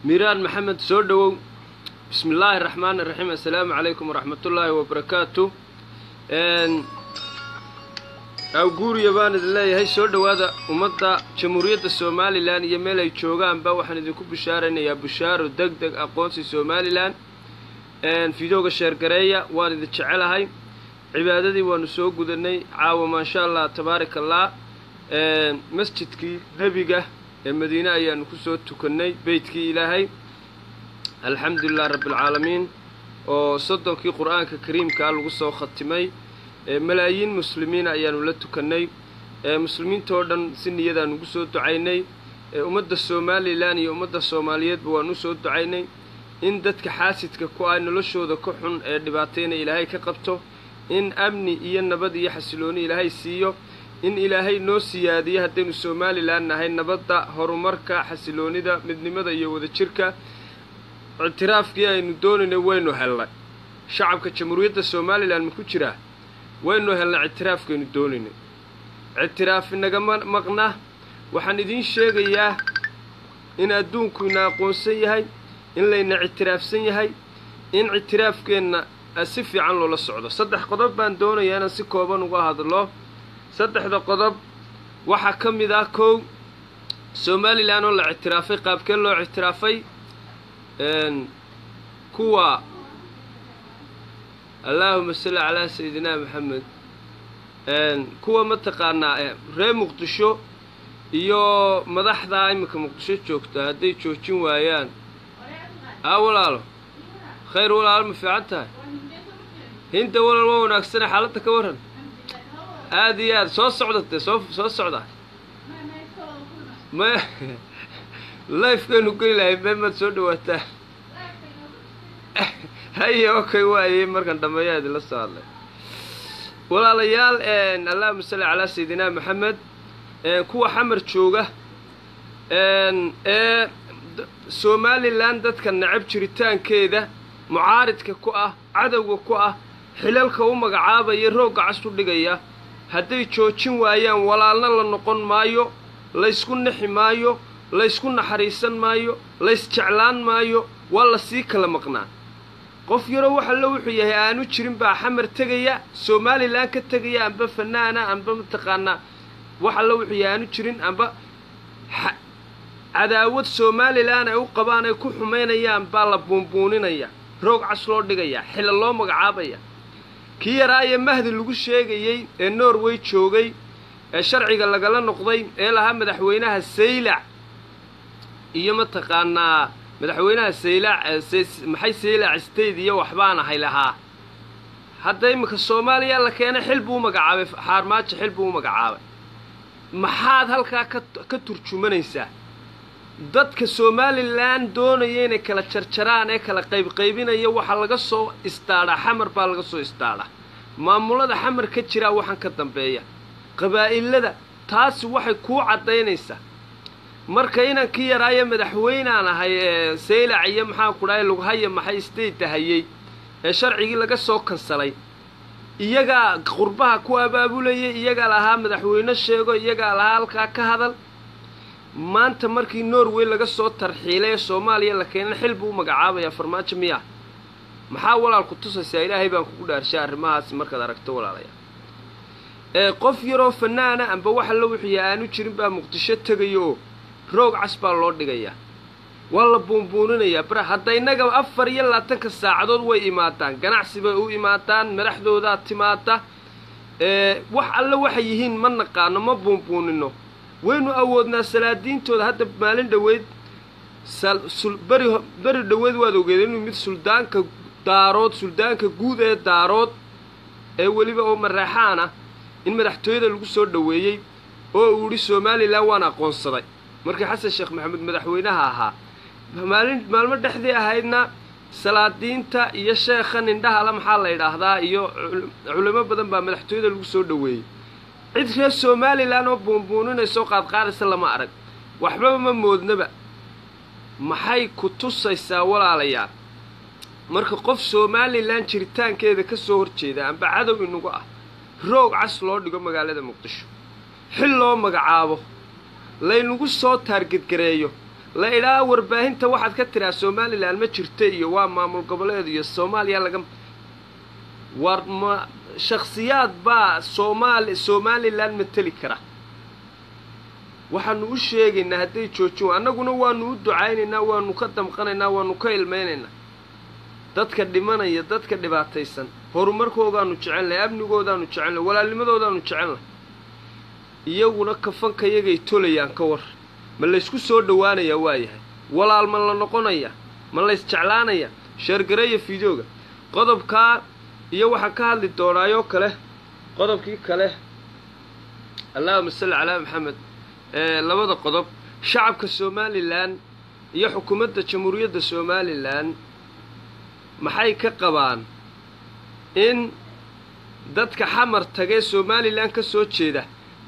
Miiraan Maxamed, soo dhowow. Bismi illaahi araxmaani iraxiim. Assalaamu calaykum waraxmatullaahi wabarakaatu. Awguuriya baan idin leeyahay, soo dhowaada. Ummadda Jamhuuriyadda Somalilan iyo meel ay joogaanba waxaan idinku bishaaraynayaa bushaaro deg deg, aqoonsi Somalilan. Videoga share gareeya, waan idin jecelahay. Cibaadadii waanu soo gudanay caawa, maasha Allah, tabaaraka Allah. Masjidkii Nebiga ee Madiine ayaanu kusoo tukannay, beytkii Ilaahay, alxamdulilah rabbialcaalamiin, oo 30kii Qur-aanka Kariimkaa lagu soo khatimay. Malaayiin muslimiina ayaanu la tukannay. Muslimiintoo dhan si niyadaan ugu soo ducaynay. Ummadda Somalilan iyo ummadda Soomaaliyeedba waanu usoo ducaynay in dadka xaasidka ku ah, noloshooda ka xun ee dhibaatayna Ilaahay ka qabto, in amni iyo nabad iyo xasilooni Ilaahay siiyo, in Ilaahay noo siyaadiyo haddaynu Somalilan nahay nabadda, horumarka, xasiloonida, midnimada iyo wadajirka. Ictiraafkii aynu doonaynay waynu helnay. Shacabka Jamhuuriyadda Somalilan ma ku jiraa? Waynu helnay ictiraafkaynu doonaynay, ictiraaf inagama maqna. Waxaan idiin sheegayaa in adduunku ina aqoonsan yahay, in layna ictiraafsan yahay, in ictiraafkeenna si fiican loola socdo. Saddex qodob baan doonayaa inaan si kooban uga hadlo. Saddexda qodob waxaa ka mid ah: kow, Somalilan oo la ictiraafay. Qaabkee loo ictiraafay? Kuwa, allaahuma salli calaa sayidina Maxamed, kuwa mataqaanaa reer Muqdisho iyo madaxdaa iminka Muqdisho joogta hadday joojin waayaan. A walaalo, khayr walaalo, ma fiican tahay? Hinda walaal, waa wanaagsane, xaaladda ka warran? Aada iyo aad. Soo socdate, soo socda. Ma lifekaynu geli lahay mee? Maad soo dhawaataa? Haye, okay, waaye markaan dhameeyaa idinla soo hadlay. Walaalayaal, allahuma salli calaa sayidina Maxamed, kuwa Xamar jooga ee Somalilan, dadka necab jiritaankeeda, mucaaridka ku ah, cadowga ku ah, xilalka u magacaabaya, roogga cas u dhigaya, hadday joojin waayaan, walaalna la noqon maayo, laysku nixi maayo, laysku naxariisan maayo, laysjeclaan maayo, waa la sii kala maqnaa. Qof yaroo wax allo wuxuu yahay aanu jirin baa Xamar tegaya, Somalilan ka tegaya, amba fanaana, amba mataqaanaa wax allo wuxuu yahay aanu jirin, amba cadaawad Somalilan ay u qabaan ay ku xumaynayaan baa la buunbuuninaya, roog cas loo dhigaya, xila loo magacaabaya. Kii yaraaye Mahdi lagu sheegayey ee Norway joogay ee sharciga lagala noqday ee lahaa madaxweynaha Saylac iyo mataqaanaa madaxweynaha Saylac, maxay, Saylac State iyo waxbaan ahay lahaa, hadda iminka Soomaaliya la keenay, xil buu u magacaabay Xaarmaajo, xil buu u magacaabay. Maxaad halkaa ka turjumanaysaa? Dadka Somalilan doonaya inay kala jarjaraan ee kala qaybqaybinaya waxaa laga soo istaadhaa Xamar baa laga soo istaadhaa. Maamulada Xamar ka jiraa waxaan ka dambeeya, qabaa'ilada. Taasi waxay kuu caddaynaysaa marka inankii yaraayo madaxweynaan ahay ee Saylac iyo maxaan ku dhahay Lughaya maxay state hayey ee sharcigii laga soo kansalay, iyagaa qurbaha ku abaabulayay, iyagaa lahaa madaxweyne sheego, iyagaa lahaa halkaa ka hadal. Maanta markii Norway laga soo tarxiilay ee Soomaaliya la keenan, xil buu u magacaabayaa Farmaajo miya? Maxaa walaal ku tusaysaa? Ilaahay baan kugu dhaarshay arrimahaasi markaad aragto, walaalayaa. Ee qof yaroo fanaana amba wax allo wuxuu yahay aanu jirin baa Muqdisho tegayo oo roog cas baa loo dhigayaa, waa la buunbuuninayaa. Bara hadda innaga 24-ka saacadood way imaadaan, ganacsi bay u imaadaan, madaxdoodaa timaada, wax alle waxay yihiin ma naqaano, ma buunbuunino. Waynu awoodnaa salaadiintooda. Hadda maalin dhoweyd, beri beri dhoweyd, waad ogeed inuu mid suldaanka Daarood, suldaanka guud ee Daarood ee weliba oo Mareexaan ah, in madaxtooyada lagu soo dhoweeyey oo uu yidhi Somalilan waan aqoonsaday, markii Xasan Sheekh Maxamuud madaxweynaha ahaa. Maalin maalmo dhexdii ahaydna salaadiinta iyo sheekhan indhahala, maxaa la yidhaahdaa, iyo culimo badan baa madaxtooyada lagu soo dhoweeyey. Cid reer Somalilan oo buunbuuninaysa oo qaadqaadaysa lama arag, waxbaba ma moodnaba. Maxay ku tusaysaa, walaalayaal, marka qof Somalilan jiritaankeeda ka soo horjeeda amba cadow inagu ah roog cas loo dhigo magaalada Muqdisho, xil loo magacaabo? Laynagu soo taargetgareeyo, la idhaa warbaahinta waxaad ka tiraa Somalilan ma jirta iyo waa maamul goboleed iyo Soomaaliya laga war. Ma shakhsiyaad baa Somalilan mateli kara? Waxaanu u sheegaynaa hadday joojin, annaguna waanu u ducaynaynaa, waanu ka damqanaynaa, waanu ka ilmaynaynaa dadka dhimanaya, dadka dhibaataysan. Horumarkoogaanu jecelnahay, amnigoodaanu jecelnahay, walaalnimadoodaanu jecelnahay. Iyaguna kafankayagay tolayaan. Ka war, ma laysku soo dhowaanayaa? Waayahay, walaal ma la noqonaya? Ma lays jeclaanaya? Share gareeya videoga. Qodobkaa iyo waxaan ka hadli doonaayoo kale, qodobkii kale, allahuma salli calaa Maxamed. Labada qodob, shacabka Somalilan iyo xukuumadda Jamhuuriyadda Somalilan maxay ka qabaan in dadka Xamar tagee Somalilan ka soo jeeda?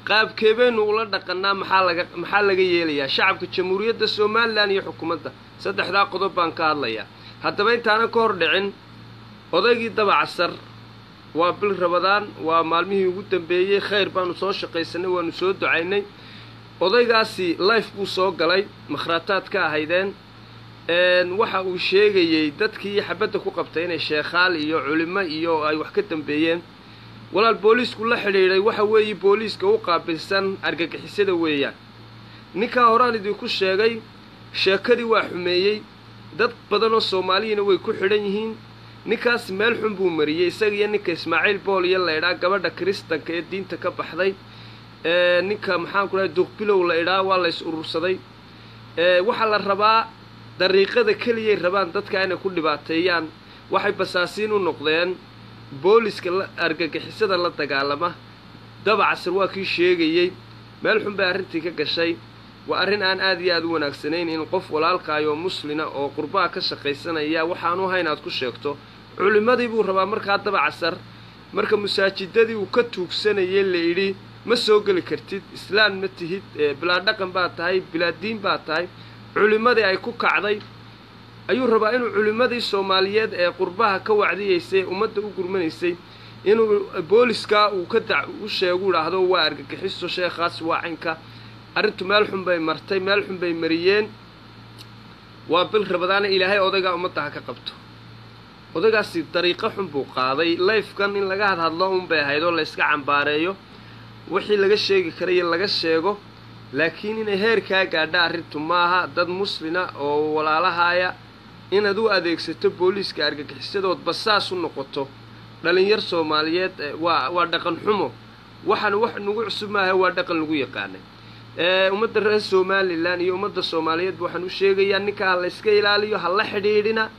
Qaabkee baynu ula dhaqannaa? Maxaa laga yeelayaa shacabka Jamhuuriyadda Somalilan iyo xukuumadda? Saddexdaa qodob baan ka hadlayaa. Haddaba intaanan ka hor dhicin, odaygii Dabacasar, waa bil Rabadaan, waa maalmihii ugu dambeeyey, khayr baanu soo shaqaysanay, waanu soo ducaynay. Odaygaasi live buu soo galay, makhraataad ka ahaydeen. Waxa uu sheegayey dadkii xabadda ku qabtay inay sheekhaal iyo culimo iyo ay wax ka dambeeyeen. Walaal, booliisku la xidhiidhay. Waxa weeye booliiska u qaabilsan argagixisada weeyaan. Ninkaa horaan idinku sheegay, sheekadii waa xumeeyey. Dad badan oo Soomaaliyina way ku xidhan yihiin. Ninkaas meel xun buu mariyey, isaga iyo ninka Ismaaciil Bool iyo la idhaa, gabadha Kiristanka ee diinta ka baxday, ninka maxaan ku dhahay Duqbilow la idhaa. Waa la is urursaday. Waxaa la rabaa dariiqada keliyay rabaan dadka inay ku dhibaateeyaan. Waxay basaasiin u noqdeen booliska argagixisada la dagaalama. Dabacasar waa kii sheegayey, meel xun bay arrintii ka gashay. Waa arrin aan aad iyo aad u wanaagsanayn in qof walaalkaayoo muslina oo qurbaha ka shaqaysanaya waxaanu hayn aad ku sheegto. Culimmadii buu rabaa markaa Dabacasar, marka masaajidadii uu ka tuugsanayay la idhi ma soo geli kartid, islaan ma tihid, bilaa dhaqan baa tahay, bilaa diin baa tahay, culimmadii ay ku kacday, ayuu rabaa inuu culimmadii Soomaaliyeed ee qurbaha ka wacdiyeysay, ummadda u gurmanaysay, inuu booliskaa uu ka da u sheegu idhaahdo waa argagixiso sheekhaas, waa caynka. Arrintu meel xun bay martay, meel xun bay mariyeen. Waa bil Rabadaana, Ilaahay odaygaa ummadda ha ka qabto. Odaygaasi dariiqo xun buu qaaday. Livekan in laga hadhadlo unbay ahayd oo layska cambaareeyo, wixii laga sheegi karayo laga sheego, laakiin inay heerkaa gaadha arrintu maaha. Dad muslina oo walaalahaaya inaad u adeegsato booliiska argagixisadood basaas u noqoto dhalinyar Soomaaliyeed waa dhaqan xumo. Waxaan wax nagu cusub maaha, waa dhaqan lagu yaqaanay. Ummadda reer Somalilan iyo ummadda Soomaaliyeedba waxaan u sheegayaa, ninka ha layska ilaaliyo, ha la xidhiidhina.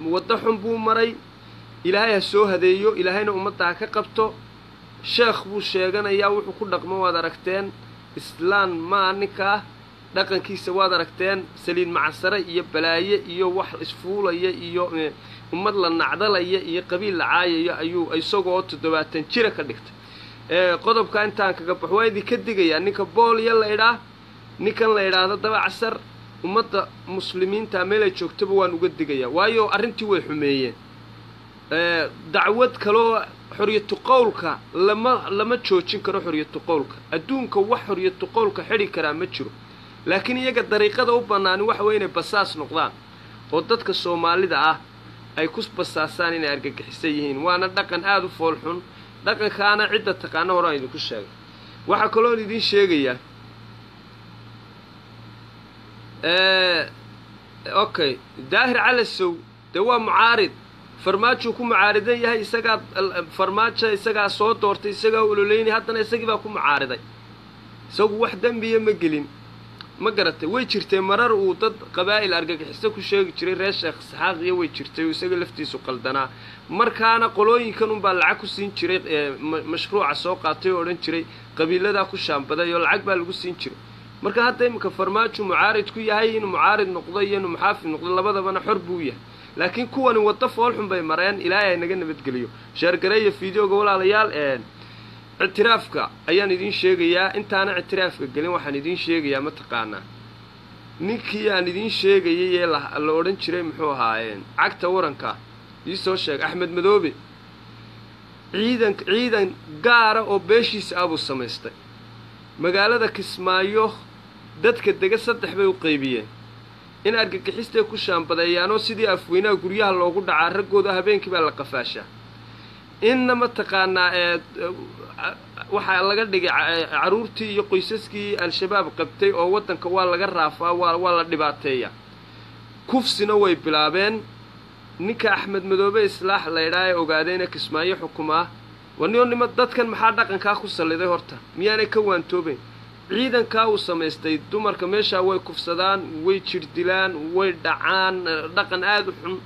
Waddo xun buu maray. Ilaahay ha soo hadeeyo, Ilaahayna ummadda ha ka qabto. Sheekh buu sheeganayaa, wuxuu ku dhaqmo waad aragteen. Islaan maa ninkaa, dhaqankiisa waad aragteen. Saliid macsare iyo balaaye iyo wax isfuulaya iyo ummad la nacdalaya iyo qabiil la caayayo ayuu isagoo 70 jira ka dhigtay. Qodobka intaan kaga baxo, waa idinka digayaa ninka Boolya la idhaa, ninkan la idhaahdo Dabacasar. Ummadda muslimiinta meel ay joogtaba waan uga digayaa, waayo arrintii way xumeeyeen. Dacwad kaloo xoriyatu qowlka lama joojin karo. Xoriyatu qowlka adduunka wax xoriyatu qowlka xidhi karaa ma jiro, laakiin iyaga dariiqada u bannaani waxa weye inay basaas noqdaan oo dadka Soomaalida ah ay ku basaasaan inay argagixisan yihiin. Waana dhaqan aada u foolxun. Dhaqankaana cidda taqaano horaan idinku sheegay. Waxaa kaloon idiin sheegayaa, okay, Daahir Calasow dee waa mucaarid, Farmaajuu ku mucaaridan yahay. Isagaa Farmaajo isagaa soo doortay, isagaa ololeynay, haddana isagii baa ku mucaariday. Isagu wax dembiya ma gelin, ma garatay? Way jirtay marar uu dad qabaa'il argagixiso ku sheegi jiray, reer Sheekh Saxaaqiyo way jirtay oo isaga laftiisu qaldanaa. Markaana qolooyinkan unbaa lacag ku siin jiray, mashruuca soo qaatay oo odhan jiray qabiiladaa ku shaambaday, oo lacag baa lagu siin jiray. Marka hadda iminka Farmaajo mucaarid ku yahay, inuu mucaarid noqdo iyo inuu muxaafid noqdo labadabana xor buu yahay, laakiin kuwani waddo foolxun bay mareen. Ilaahay ay naga nabadgeliyo. Share gareeya videoga, walaalayaal. Ictiraafka ayaan idiin sheegayaa. Intaana ictiraafka gelin, waxaan idiin sheegayaa, mataqaanaa ninkii aan idiin sheegayay ee la odhan jiray, muxuu ahaayeen, cagta waranka iisoo sheeg, Axmed Madoobe, ciidan gaara oo beeshiisa ah buu samaystay magaalada Kismaayo. Dadka dega saddex bay u qaybiyeen: in argagixistay ku shaambadeeyaanoo sidii afweynaha guryaha loogu dhacaa, raggooda habeenkii baa la qafaashaa. Inna mataqaanaa waxaa laga dhigay carruurtii iyo qoysaskii Al-Shabaab qabtay oo waddanka waa laga raafaa, waa la dhibaateeyaa. Kufsina way bilaabeen. Ninka Axmed Madoobe Islaax laydhaa ee ogaadeyna Kismaayo xukumaa wanionima dadkan maxaa dhaqankaa ku salliday horta? Miyaanay ka waantoobayn ciidankaa uu samaystay? Dumarka meeshaa way kufsadaan, way jirdilaan, way dhacaan, dhaqan aada u xun,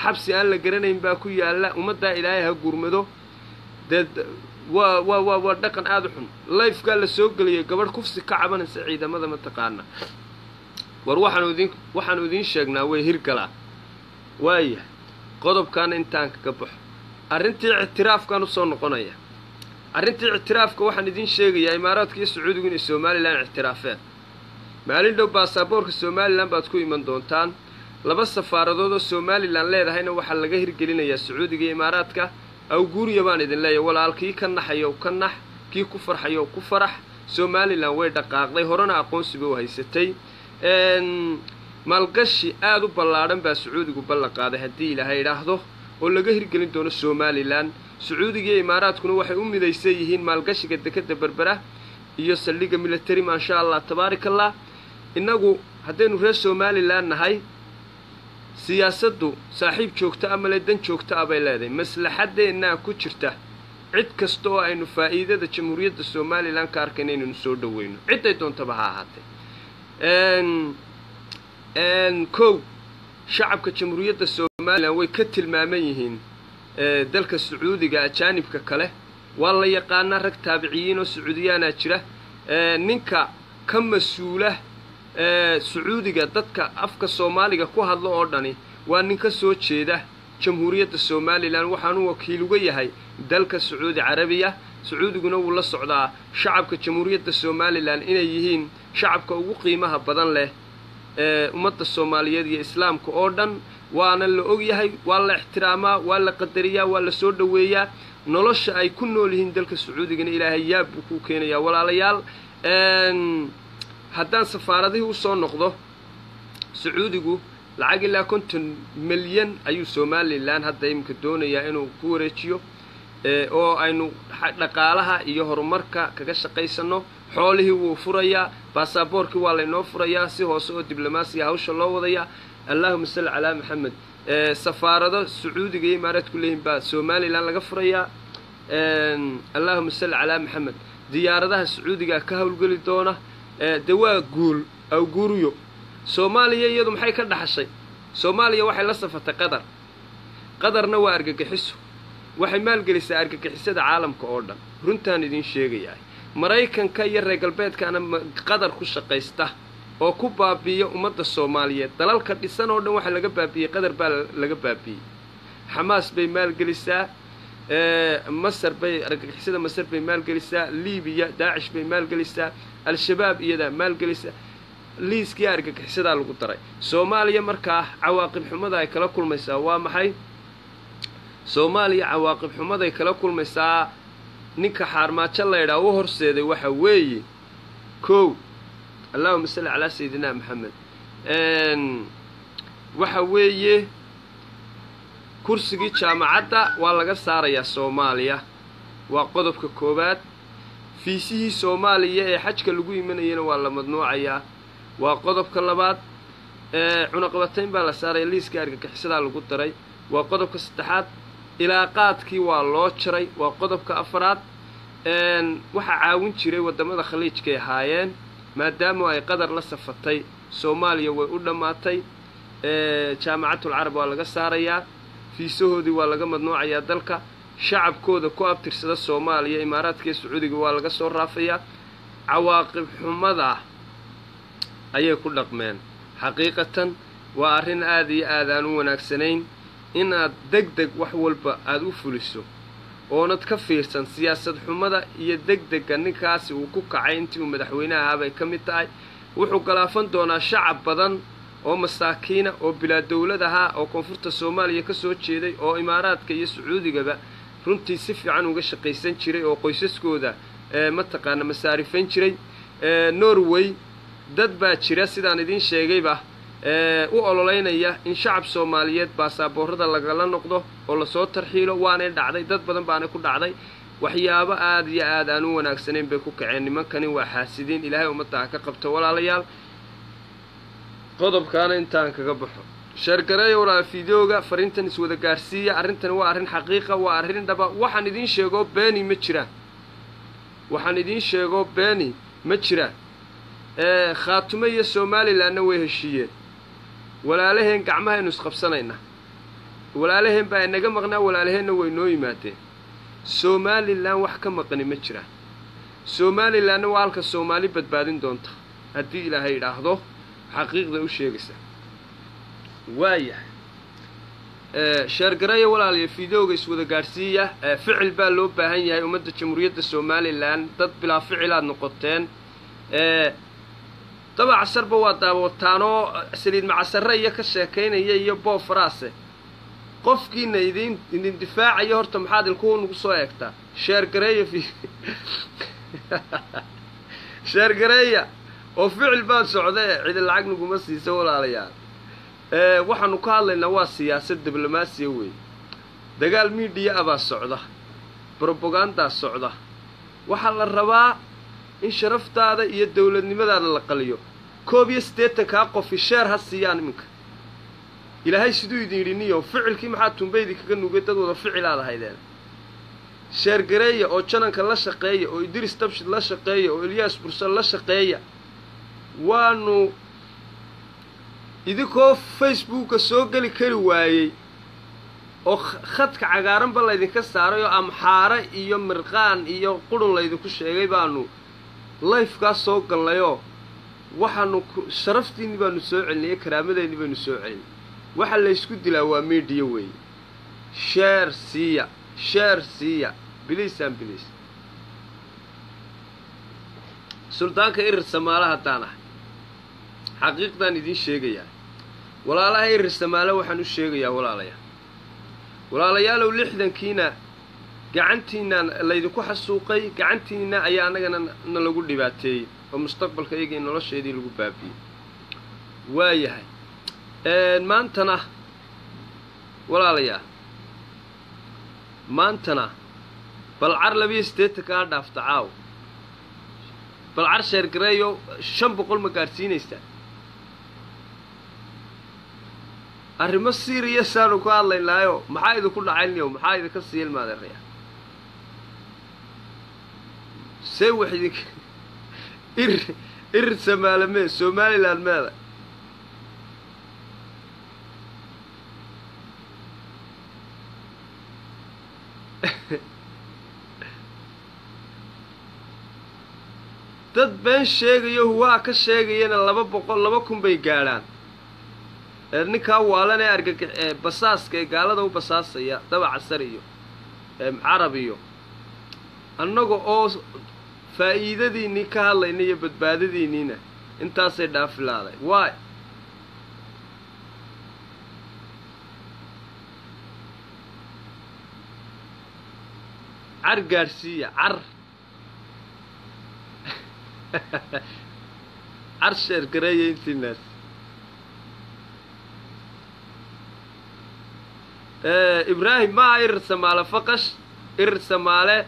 xabsi aan la garanayn baa ku yaalla. Ummaddaa Ilaahay ha gurmado. Dee waa dhaqan aada u xun. Lifekaa la soo geliyay gabadh kufsi ka cabanaysa ciidamada mataqaana. War waxaanu idiin sheegnaa way hirgalaa. Waaya, qodobkaana intaan kaga baxo, arrintii ictiraafkaan usoo noqonaya. Arrintii ictiraafka waxaan idiin sheegayaa Imaaraadka iyo Sacuudigu inay Somalilan ictiraafeen. Maalin dhow baasaboorka Somalilan baad ku iman doontaan. Laba safaaradood oo Somalilan leedahayna waxaa laga hirgelinayaa Sacuudiga iyo Imaaraadka. Awguuriya baan idin leeyahy walaal, kii ka naxayo ka nax, kii ku farxayo ku farax. Somalilan way dhaqaaqday, horena aqoonsiba u haysatay. Maalgashi aada u ballaadhan baa Sacuudigu ballan qaaday haddii Ilaahay idhaahdo oo laga hirgelin doono Somalilan. Sacuudiga iyo Imaaraadkuna waxay u midaysan yihiin maalgashiga dekadda Berbera iyo saldhigga military. Maasha Allah, tabaarika Allah. Innagu haddaynu reer Somalilan nahay, siyaasaddu saaxiib joogta ama le dan joogta a bay leedahay. Maslaxadeennaa ku jirta cid kasta oo aynu faa'iidada Jamhuuriyadda Somalilan ka arkayna inaynu soo dhoweyno, cidday doontaba ha ahaatee. Kow, shacabka Jamhuuriyadda Somalilan way ka tilmaaman yihiin dalka Sacuudiga ajaanibka kale. Waa la yaqaanaa, rag taabiciyiin oo Sacuudiyaanaa jira. Ninka ka mas-uula Sacuudiga dadka afka Soomaaliga ku hadlo oo dhani waa nin ka soo jeeda Jamhuuriyadda Somalilan, waxaanuu wakiil uga yahay dalka Sacuudi Carabiya. Sacuudiguna wuu la socdaa shacabka Jamhuuriyadda Somalilan inay yihiin shacabka ugu qiimaha badan leh ee ummadda Soomaaliyeed iyo Islaamka oo dhan. Waana la ogyahay, waa la ixtiraamaa, waa la qadariyaa, waa la soo dhoweeyaa. Nolosha ay ku nool yihiin dalka Sacuudigana Ilaahay yaab buu kuu keenayaa. Walaalayaal, haddaan safaaradihii usoo noqdo, Sacuudigu lacag ilaa 50 milyan ayuu Somalilan hadda iminka doonayaa inuu ku wareejiyo oo aynu dhaqaalaha iyo horumarka kaga shaqaysano. Xoolihii wuu furayaa, baasaboorkii waa laynoo furayaa, si hoose oo diblomaasiga hawsha loo wadayaa. Allahuma salli calaa Maxamed. Safaarado Sacuudiga iyo Imaaraadku leeyihin baa Somalilan laga furayaa. Allahuma salli calaa Maxamed. Diyaaradaha Sacuudiga ka howlgeli doona. Dee waa guul awguuriyo. Soomaaliya iyadu maxay ka dhaxashay? Soomaaliya waxay la safatay Qatar. Qatarna waa argagixiso, waxay maalgelisaa argagixisada caalamka oo dhan. Runtaan idiin sheegayaa, Maraykanka iyo reer galbeedkaana Qatar ku shaqaysta oo ku baabi'iya ummadda Soomaaliyeed. Dalalka dhisan oo dhan waxaa laga baabi'iyey Qatar baa laga baabi'iyey. Xamaas bay maalgelisaa, Masar bay argagixisada Masar bay maalgelisaa, Libiya Daacish bay maalgelisaa, Al-Shabaab iyadaa maalgelisaa. Liiskii argagixisadaa lagu daray Soomaaliya. Markaa cawaaqib xumada ay kala kulmaysaa waa maxay? Soomaaliya cawaaqib xumaday kala kulmaysaa ninka Xaarmaajo laydhaa u horseeday waxa weeye: kow, allahuma salli calaa sayidina Maxamed, waxa weeye kursigii jaamacadda waa laga saarayaa Soomaaliya. Waa qodobka koowaad. Fiisihii Soomaaliya ee xajka lagu imanayana waa la madnuucayaa. Waa qodobka labaad. Cunaqabatayn baa la saaraya, liiska argagixisadaa lagu daray. Waa qodobka saddexaad. Ilaaqaadkii waa loo jaray. Waa qodobka afaraad. Waxaa caawin jiray waddamada Khaliijkay ahaayeen. Maadaama ay Qatar la safatay, Soomaaliya way u dhammaatay. Jaamacatul Carab waa laga saarayaa, fiisahoodii waa laga madnuucayaa, dalka shacabkooda ku abtirsada Soomaaliya Imaaraadka iyo Sacuudiga waa laga soo raafayaa. Cawaaqib xumada ayay ku dhaqmeen. Xaqiiqatan waa arrin aada iyo aad aan u wanaagsanayn inaad deg deg wax walba aada u fuliso oonad ka fiirsan. Siyaasad xumada iyo deg degga ninkaasi uu ku kacay intii uu madaxweyne ahaa bay ka mid tahay. Wuxuu galaafan doonaa shacab badan oo masaakiina oo bilaa dowlad ahaa oo koonfurta Soomaaliya ka soo jeeday oo Imaaraadka iyo Sacuudigaba runtii si fiican uga shaqaysan jiray oo qoysaskooda mataqaana masaarifayn jiray. Norway Dad baa jira sidaan idiin sheegayba u ololeynaya in shacab Soomaaliyeed baasaboorada lagala noqdo oo lasoo tarxiilo. Waanay dhacday, dad badan baanay ku dhacday. Waxyaabo aad iyo aad aan u wanaagsanayn bay ku kaceen nimankani, waa xaasidiin. Ilaahay ummadda ha ka qabto walaalayaal. Qodobkaana intaan kaga baxo, sheergareeya walaal fideoga, fariintan iswada gaarsiiya. Arrintani waa arrin xaqiiqa, waa arrin dhaba. Waxaan idiin sheego beeni ma jiraan, waxaan idiin sheego beeni ma jiraan. Khaatumo iyo Somalilandna way heshiiyeen. Walaalaheen gacmahaynu isqabsanaynaa, walaalaheen baa inaga maqnaa, walaalaheenna way noo yimaadeen. Somalilan wax ka maqani ma jiraan. Somalilandna waa halka Soomaali badbaadin doonta haddii Ilaahay idhaahdo, xaqiiqda u sheegaysa. Waayahay, sheergareeya walaaliya, fideoga iswada gaadhsiiya. Ficil baa loo baahan yahay ummadda Jamhuuriyadda Somalilan. Dad bilaa ficilaad noqoteen. Dabacasarba waa daawataanoo saliid macasarre iyo ka sheekaynaya iyo boofaraase. Qofkiina idin difaacaya horta maxaad ilkuhu nagu soo eegtaa? Sheergareeya, sheergareeya oo ficil baa socdae, cidi lacag naguma siisa walaalayaal. Waxaanu ka hadlaynaa waa siyaasad diblomaasiya weeye. Dagaal miidhiya abaa socda, brobogandaa socda. Waxaa la rabaa in sharaftaada iyo dowladnimadaada la qaliyo. 81-kaa qofi sheer ha siiyaan iminka. Ilaahay siduu idin yidhi niyo ficilkii maxaa tumbaydi kaga nugay? Dad wada ficilaad ahaydeen. Sheergareeya oo jananka la shaqeeya oo Idris Tabshid la shaqeeya oo Ilyaas Bursal la shaqeeya. Waanu idinkoo Facebooka soo geli kari waayey oo khadka cagaaranba laydinka saaray oo amxaare iyo mirqaan iyo qurun laydinku sheegay baanu lifekaas soo galnayoo waxaanu sharaftiinni baanu soo celinay, karaamadeenni baynu soo celinay. Waxa laysku dilaa waa media weeye. Sheer siiya, sheer siiya, please and please. Suldaanka Irir Samaale haddaan ahay, xaqiiqdaan idiin sheegayaa. Walaalaha Irir Samaale waxaan u sheegayaa, walaalayaal, walaalayaalow, 60-kiina gacantiinaan laydinku xasuuqay, gacantiina ayaa annagana na lagu dhibaateeyey oo mustaqbalka iyagii nolosheedii lagu baabi'iyey. Waayahay, maantana walaalayaal, maantana balcar 82-kaa dhaafta caaw. Balcar sheergareeyo, 500 ma gaadhsiinaysaa? Arrimo seriousaanu ka hadlaynaayo. Maxaa idinku dhacayniyo? Maxaa idinka siilmaadeeraya? See wax idinka Irir Samaale mee Somaliland meeda? Dad been sheegayo, huwaha ka sheegayana 200, 2000 bay gaadhaan. Ninkaa waalan ee argag basaaska ee gaalada u basaasaya Dabacasar iyo Carab iyo annaga oo faa'iidadiinnii ka hadlayna iyo badbaadadiinniina intaasay dhaafilaaday. Waay, car gaadhsiiya, car car sheergareeya intiinaas. Ibraahim maaha Irir Samaale faqash. Irir Samaale,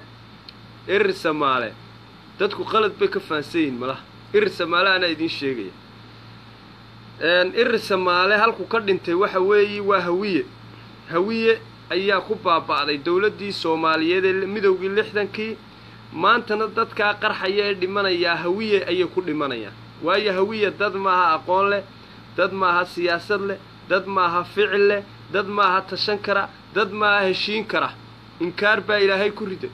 Irir Samaale dadku qalad bay ka fahansan yihin malaha. Irir Samaale anaa idiin sheegaya. Irir Samaale halku ka dhintay waxa weeye waa Hawiye. Hawiye ayaa ku baaba'day dowladdii Soomaaliyeed ee midowgii 60-kii. Maantana dadkaa qarxaya ee dhimanayaa Hawiye ayay ku dhimanayaan. Waayo, Hawiye dad maaha aqoon leh, dad maaha siyaasad leh, dad maaha ficil leh, dad maaha tashan kara, dad maaha heshiin kara. Inkaar baa Ilaahay ku riday.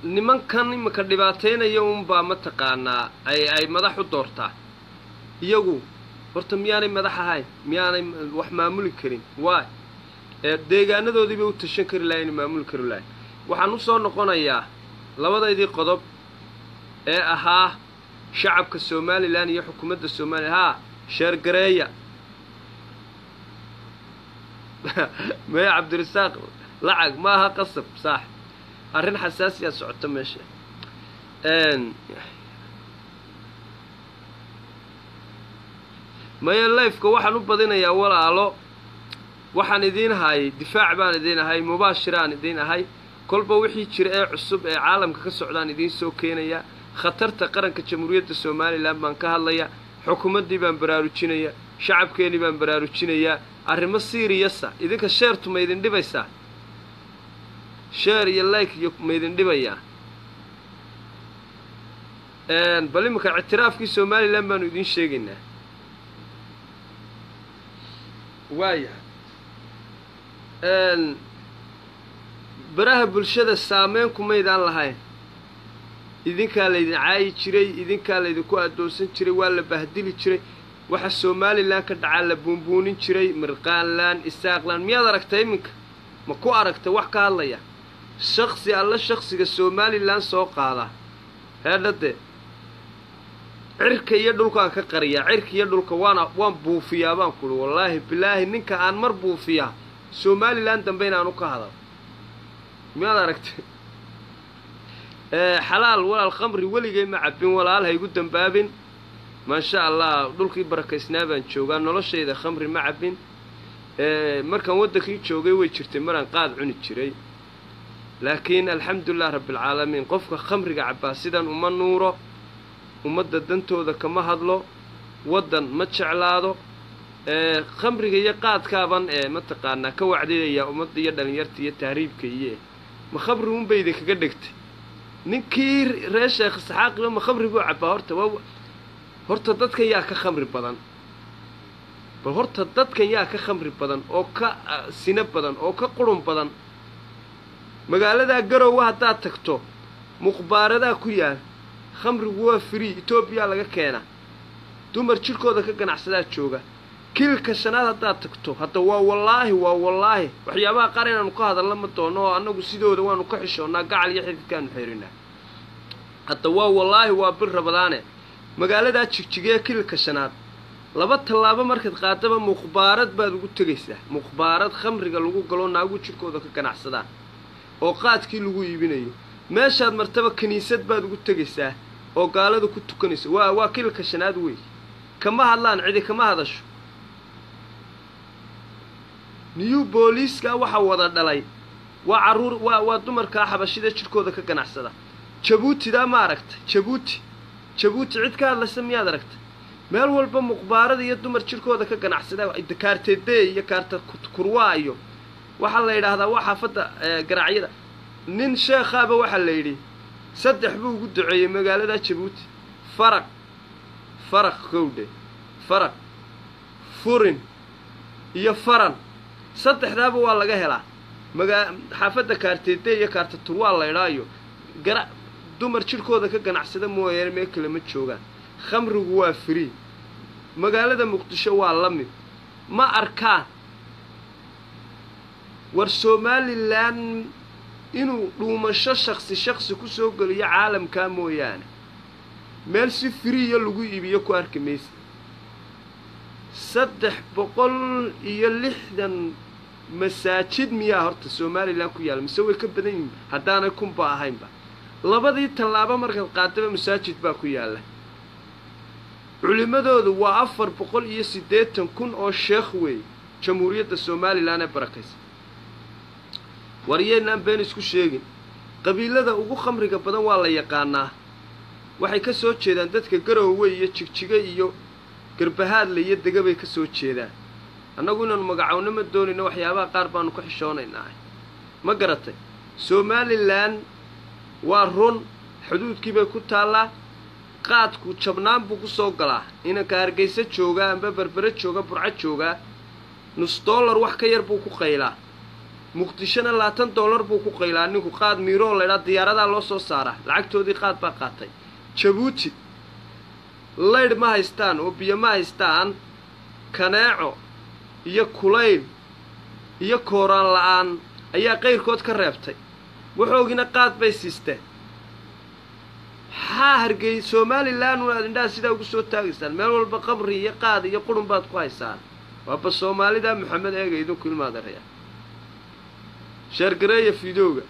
Nimankan iminka dhibaataynaya unbaa mataqaanaa ay madax u doortaa. Iyagu horta miyaanay madax ahayn? Miyaanay wax maamuli karin? Waay, deegaanadoodii bay u tashan kari lahayn, maamuli kari lahayn. Waxaan usoo noqonayaa labadaydii qodob ee ahaa shacabka Somalilan iyo xukuumadda Somalilan. Haa, sheergareeya. Maya Cabdirasaaq, lacag maaha qasab saax. Arrin xasaasiyaa socota meesha. Maya, live-ka waxaan u badinayaa, walaalo, waxaan idiin hayay difaac baan idiin ahay, mubaashiraan idiin ahay. Kolba wixii jira ee cusub ee caalamka ka socdaan idiin soo keenaya. Khatarta qaranka Jamhuuriyadda Somalilan baan ka hadlaya, xukuumaddii baan baraarujinaya, shacabkeenii baan baraarujinayaa, arrimo serious-a. Idinka share-tu ma idin dhibaysaa? Share iyo like iyo ma idin dhibayaa? Bal iminka ictiraafkii Somalilan baanu idiin sheegaynaa. Waayahay, baraha bulshada saameyn kumaydaan lahayn. Idinkaa laydin caayi jiray, idinkaa laydinku addoonsan jiray, waa la bahdili jiray. Waxa Somalilan ka dhacaa la buunbuunin jiray, Mirqaanland, Isaaqland. Miyaad aragtay iminka? Ma ku aragtay wax ka hadlaya? Shaksi alla shaksiga Somalilan soo qaada, heedhade, cirka iyo dhulkaan ka qariyaa, cirka iyo dhulka waana waan buufiyaa baan kuhi. Wallaahi bilaahi, ninka aan mar buufiyaa Somalilan dambe inaanu ka hadal. Miyaad aragtay? Xalaal walaal, khamri weligay ma cabbin walaal, ha igu dambaabin. Maasha Allah, dhulkii barakaysnaa baan joogaa, noloshayda khamri ma cabbin. Markaan waddankii joogay way jirtay maraan qaad cuni jiray, laakiin alxamdulilah rabbialcaalamiin. Qofka khamriga cabbaa sidan uma nuuro, ummadda dantooda kama hadlo, waddan ma jeclaado. Khamriga iyo qaadkaaban ee mataqaanaa ka wacdinayaa ummadda iyo dhalinyarta iyo tahriibka iyo ma khamri unbay idinkaga dhegtay. Ninkii reer Sheekh Isxaaqiba ma khamri buu cabbaa? Horta waa horta dadkan yaa ka khamri badan? Bal horta dadkan yaa ka khamri badan oo ka sino badan oo ka qurun badan? Magaaladaa Garowe haddaad tagto, muqbaaradaa ku yaal, khamrigu waa free, Etoobiya laga keenaa, dumar jidhkooda ka ganacsadaa jooga. Kililka Shanaad haddaad tagto hadda, waa wallaahi, waa wallaahi, waxyaabaha qaar inaanu ka hadalna ma doono oo annagu sidooda waanu ka xishoonnaa, gacal iyo xididkaanu xeerinaa. Hadda waa wallaahi, waa bil Rabadaane, magaaladaa Jigjigee Kililka Shanaad laba tallaabo markaad qaadaba muqbaarad baad ugu tegaysaa, muqbaarad khamriga lagu galo, naagu jidhkooda ka ganacsadaan oo qaadkii lagu iibinayo. Meeshaad martaba kiniisad baad ugu tegaysaa oo gaalada ku tukanaysa. Waa Kililka Shanaad wey. Kama hadlaan, cidi kama hadasho. New booliiska waxaa wada dhalay waa carruur, waa dumarkaa xabashida jidhkooda ka ganacsada. Jabuutidaa ma aragta? Jabuuti cid ka hadlaysa miyaad aragta? Meel walba muqbaarada iyo dumar jidhkooda ka ganacsada, kaartede iyo kaarta kurwaa iyo waxaa la yidhaahdaa waa xaafadda garacyada. Nin sheekhaaba waxaa la yidhi saddex buu ugu duceeyey magaalada Jabuuti: faraq, faraq kowdhe, faraq, furin iyo faran. Saddexdaaba waa laga helaa magaa xaafadda kaarteede iyo kaarta turwaa la idhaayo. Gara dumar jidhkooda ka ganacsada mooyaane meel kale ma joogaan. Khamrigu waa free. Magaalada Muqdisho waa la mid. Ma arkaan war Somalilan inuu dhuumasho shaksi shaksi ku soo geliyo caalamkaa mooyaane, meel si free-ya lagu iibiyo ku arki maysa. 360 masaajid miyaa horta Somalilan ku yaalla, mise way ka badan yihiin? Haddaanay kunba ahaynba, labadii tallaabo markaad qaadaba masaajid baa ku yaalla. Culimmadoodu waa 480,000 oo sheekh weeye Jamhuuriyadda Somalilan ee barakaysa. War yaynaan been isku sheegin. Qabiilada ugu khamriga badan waa la yaqaanaa, waxay ka soo jeedaan dadka Garoowe iyo Jigjiga iyo Garbahaadle iyo Dega bay ka soo jeedaan. Annagu inaanu magacowno ma doonayno, waxyaabaha qaar baanu ka xishoonaynaa. Ma garatay? Somalilan waa run, xuduudkii bay ku taallaa. Qaadku jabnaan buu ku soo galaa. Inanka Hargeysa joogaa amba Berbere jooga, Burco joogaa, nus dollar wax ka yar buu ku qaylaa. Muqdishona $20 buu ku qaylaa ninku. Qaad miiroo laydhaa diyaaradaa loo soo saaraa, lacagtoodii qaad baa qaatay. Jabuuti laydh ma haystaan oo biyo ma haystaan, kaneeco iyo kulayl iyo kooraan la-aan ayaa qayrkood ka reebtay, waxoogina qaad bay siisteen. Maxaa Hargey Somalilan un aad indhaha sidaa ugu soo taagaysaan? Meel walba qabri iyo qaad iyo qurun baad ku haysaan. Waaba Soomaalida Maxamed eega idinku ilmaadaraya. Share gareeya video-ga.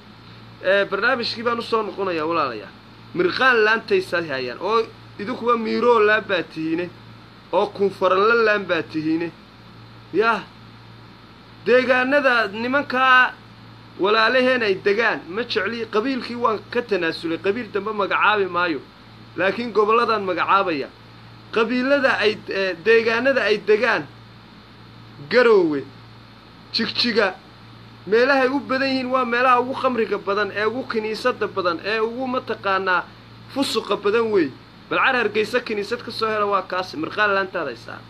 Barnaamijkii baan usoo noqonayaa, walaalayaa. Mirqaan laantaysa hayaan oo idinkuwa miiroo laan baa tihiine oo kunfaranla laan baa tihiine. Yah, deegaanada nimankaa walaalaheen ay degaan ma jecli. Qabiilkii waan ka tanaasulay, qabiil dambe magacaabi maayo, laakiin gobolladaan magacaabaya. Qabiilada ay deegaanada ay degaan, Garoowe, Jigjiga, meelahay u badan yihiin waa meelaha ugu khamriga badan, ee ugu kiniisada badan, ee ugu mataqaanaa fusuqa badan wey. Bal car Hargeysa kiniisad ka soo hela, waa kaas mirqaan laantaad haysaa.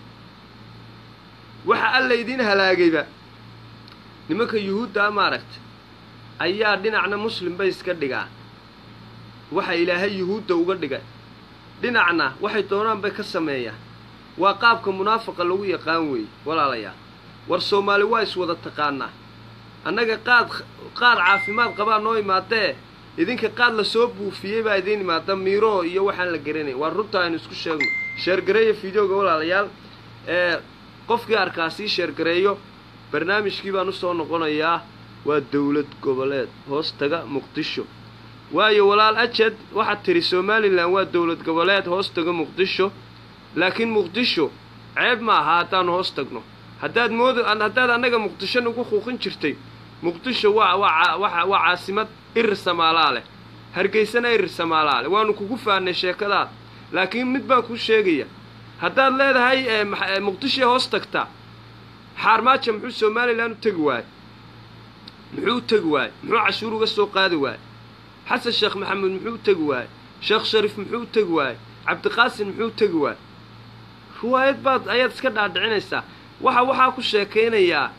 Waxa alla idiin halaagayba nimanka yuhuuddaa maaragta ayaa dhinacna muslim bay iska dhigaan, waxa Ilaahay yuhuudda uga dhigay, dhinacna waxay doonaan bay ka sameeyaan. Waa qaabka munaafaqa lagu yaqaan weeye. Walaalayaal, war Soomaali waa iswada taqaanaa. Annaga qaad qaad caafimaad qabaa noo imaadee, idinka qaad lasoo buufiyey baa idiin imaada, miiroo iyo waxaan la garanay. Waa runta aynu isku sheegno. Share gareeya videoga, walaalayaal, ee qofkii arkaa sii share gareeyo. Barnaamijkii baan usoo noqonayaa. Waa dowlad goboleed hoos taga Muqdisho. Waayo walaal Ajad, waxaad tidhi Somalilan waa dowlad goboleed hoos taga Muqdisho, laakiin Muqdisho ceeb ma aha haddaanu hoos tagno. Haddaad mood haddaad annaga Muqdisho nagu quuqin jirtay, Muqdisho waa caasimad Irir Samaalaa leh, Hargeysana Irir Samaalaa leh. Waanu kugu fahnay sheekadaad, laakiin mid baan kuu sheegaya: haddaad leedahay Muqdishoy hoos tagtaa, Xaarmaajo muxuu Somalilan u tegi waayey? Muxuu u tegi waayey? Muxuu cashuur uga soo qaadi waayey? Xasan Sheekh Maxamuud muxuu u tegi waayey? Sheekh Shariif muxuu u tegi waayey? Cabdiqaasim muxuu u tegi waayey? Riwaayad baad ayaad iska dhaadhicinaysaa. Waxaa ku sheekaynayaa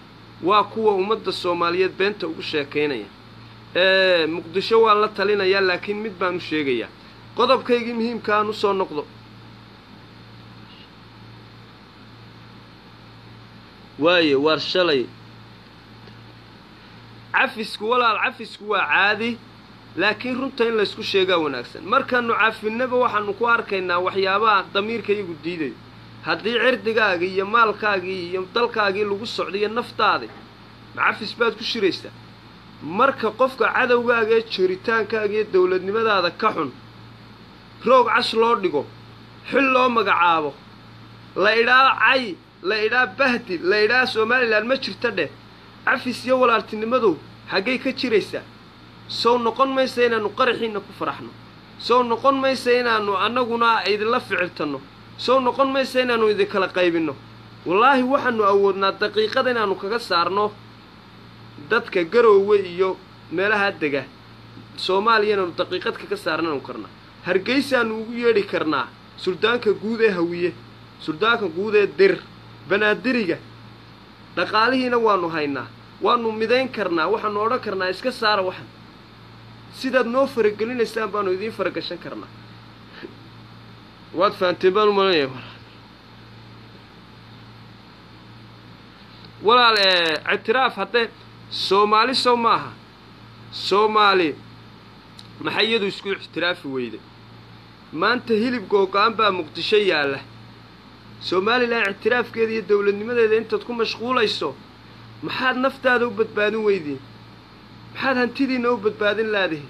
waa kuwa ummadda Soomaaliyeed beenta ugu sheekaynaya. Muqdisho waan la talinayaa, laakiin mid baan u sheegayaa. Qodobkaygii muhiimkaan usoo noqdo. Waaye waar shalay cafisku, walaal, cafisku waa caadi, laakiin runta in laysku sheegaa wanaagsan. Markaanu cafinnaba waxaanu ku arkaynaa waxyaabaha damiirka iyagu diidayo. Haddii cirdigaagii iyo maalkaagii iyo dalkaagii lagu socdo iyo naftaadi, ma cafis baad ku shiraysaa? Marka qofka cadowgaaga ee jiritaankaaga iyo dowladnimadaada ka xun roog cas loo dhigo, xil loo magacaabo, la idhaa cay, la idhaa bahdi, la idhaa Somalilan ma jirta dheh, cafis iyo walaaltinimadu xaggay ka jiraysaa? Sow noqon maysa inaannu qaraxiinna ku faraxno? Sow noqon maysa inaannu annaguna idinla ficiltanno? Sow noqon maysa inaannu idinkala qaybinno? Wallaahi waxaanu awoodnaa daqiiqada inaannu kaga saarno dadka Garoowe iyo meelaha dega Soomaaliya, inaanu daqiiqad kaga saarnanu karnaa. Hargeysaanu ugu yeedhi karnaa suldaanka guud ee Hawiye, suldaanka guud ee Dir, Banaadiriga. Dhaqaalihiina waanu haynaa, waanu midayn karnaa. Waxaanu odhan karnaa iska saara waxan. Sidaad noo faragelinaysaan baanu idiin faragashan karnaa. Waad fahanteen baan u malanaya. Walaal, ictiraaf haddee Soomaali sow maaha? Soomaali maxay iyadu isku ictiraafi weyday? Maanta hilib googo-an baa Muqdisho yaalla. Somalilan ictiraafkeeda iyo dowladnimadeeda intaad ku mashquulayso, maxaad naftaada u badbaadin weydiin? Maxaad hantidiinna u badbaadin laadihin?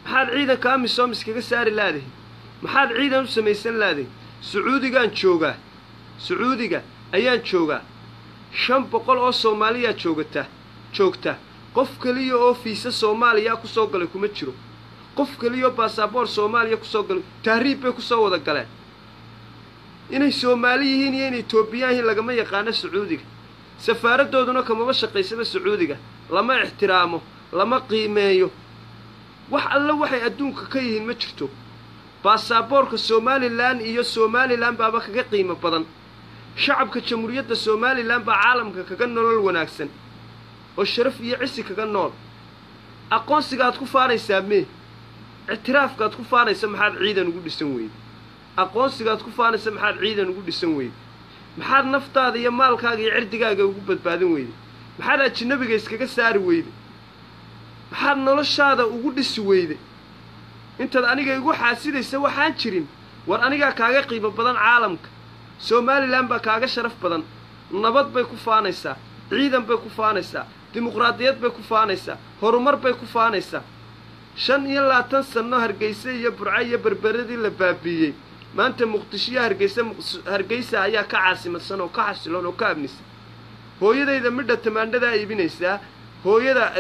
Maxaad ciidanka AMISOM iskaga saari laadihin? Maxaad ciidan u samaysan laadihin? Sacuudigaan joogaa, Sacuudiga ayaan joogaa. 500 oo Soomaaliyaa joogta. Qof keliya oo fiisa Soomaaliya kusoo galay kuma jiro. Qof keliya oo baasaboor Soomaaliya kusoo galay, tahriib bay kusoo wada galeen. Inay Soomaali yihiin iyo inay Etoobiyaan yihiin lagama yaqaano Sacuudiga. Safaaraddooduna kamaba shaqaysaba Sacuudiga. Lama ixtiraamo, lama qiimeeyo. Wax alle waxay adduunka ka yihiin ma jirto. Baasaboorka Somalilan iyo Somalilan baaba kaga qiimo badan. Shacabka Jamhuuriyadda Somalilan baa caalamka kaga nolol wanaagsan oo sharaf iyo cisi kaga nool. Aqoonsiga aad ku faanaysaa mee? Ictiraafka aad ku faanaysa maxaad ciidan ugu dhisan weyde? Aqoonsiga aad ku faanaysa maxaad ciidan ugu dhisan weyde? Maxaad naftaada iyo maalkaaga iyo cirdigaaga ugu badbaadin weyde? Maxaad ajinabiga iskaga saari weyde? Maxaad noloshaada ugu dhisi weyde intaad aniga igu xaasidaysa waxaan jirin? War anigaa kaaga qiimo badan caalamka. Somalilan baa kaaga sharaf badan. Nabad bay ku faanaysaa, ciidan bay ku faanaysaa, dimuqraadiyad bay ku faanaysaa, horumar bay ku faanaysaa. 25 sano Hargeysa iyo Burco iyo Berberadii la baabiiyey, maanta Muqdisho iyo Hargeysa ayaa ka caasimadsan oo ka xasiloon oo ka amnisan. Hooyadayda midha tamaandhadaa iibinaysaa, hooyada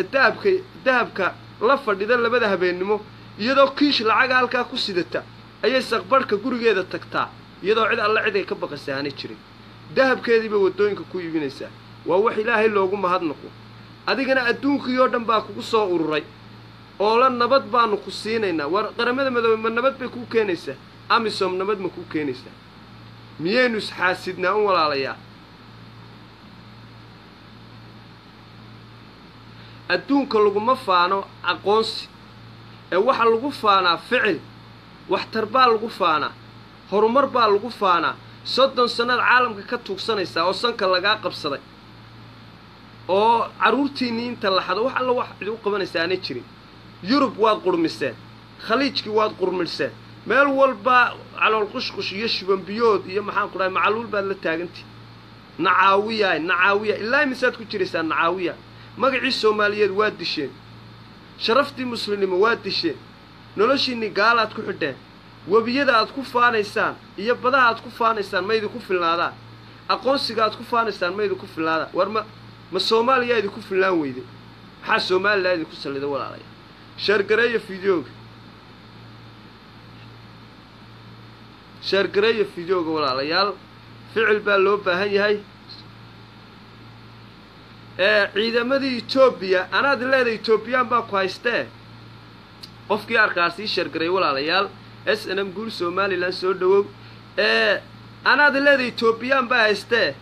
dahabka la fadhida labada habeennimo iyadoo kiish lacaga halkaa ku sidata ayay saqbarhka gurigeeda tagtaa, iyadoo cid alle cid ay ka baqaysa aanay jirin. Dahabkeediiba waddooyinka ku iibinaysaa. Waa wax Ilaahay loogu mahadnaqo. Adigana adduunkii oo dhan baa kugu soo ururay oo la nabad baanu ku siinaynaa. War Qaramada Midoobay ma nabad bay kuu keenaysaa? AMISOM nabad ma kuu keenaysaa? Miyaynu isxaasidnaa un walaalayaa? Adduunka laguma faano aqoonsi, ee waxa lagu faanaa ficil, waxtar baa lagu faanaa, horumar baa lagu faanaa. 30 sannaad caalamka ka tuugsanaysaa oo sanka lagaa qabsaday oo carruurtiinnii inta laxado wax alla wax cid u qabanaysa aanay jirin. Yurub waad qurmiseen, Khaliijkii waad qurmiseen, meel walba calool qushqush iyo shubanbiyood iyo maxaan ku dhahay macaluul baad la taagantihi. Nacaawiya nacaawiya ilaa imisaad ku jiraysaa nacaawiya? Magacii Soomaaliyeed waad disheen, sharaftii muslimnimo waad disheen, noloshiinni gaalaad ku xidheen, webiyada aad ku faanaysaan iyo badaha aad ku faanaysaan ma idinku filnaadaan, aqoonsiga aad ku faanaysaan ma idinku filnaadaan. War ma Soomaaliyaa idinku filnaan weyday? Maxaa Soomalilan idinku sallida walaalaya? Sheergareeya fideoga, sheergareeya fideoga walaalayaal. Ficil baa loo baahan yahay. Ciidamadii Etoobiya, anaad leedahay Etoobiyaan baa ku haystee, qofkii arkaa sii sheergaray walaalayaal. SNM guul Somalilan soo dhawow. Anaad leedahay Etoobiyaan baa haystee,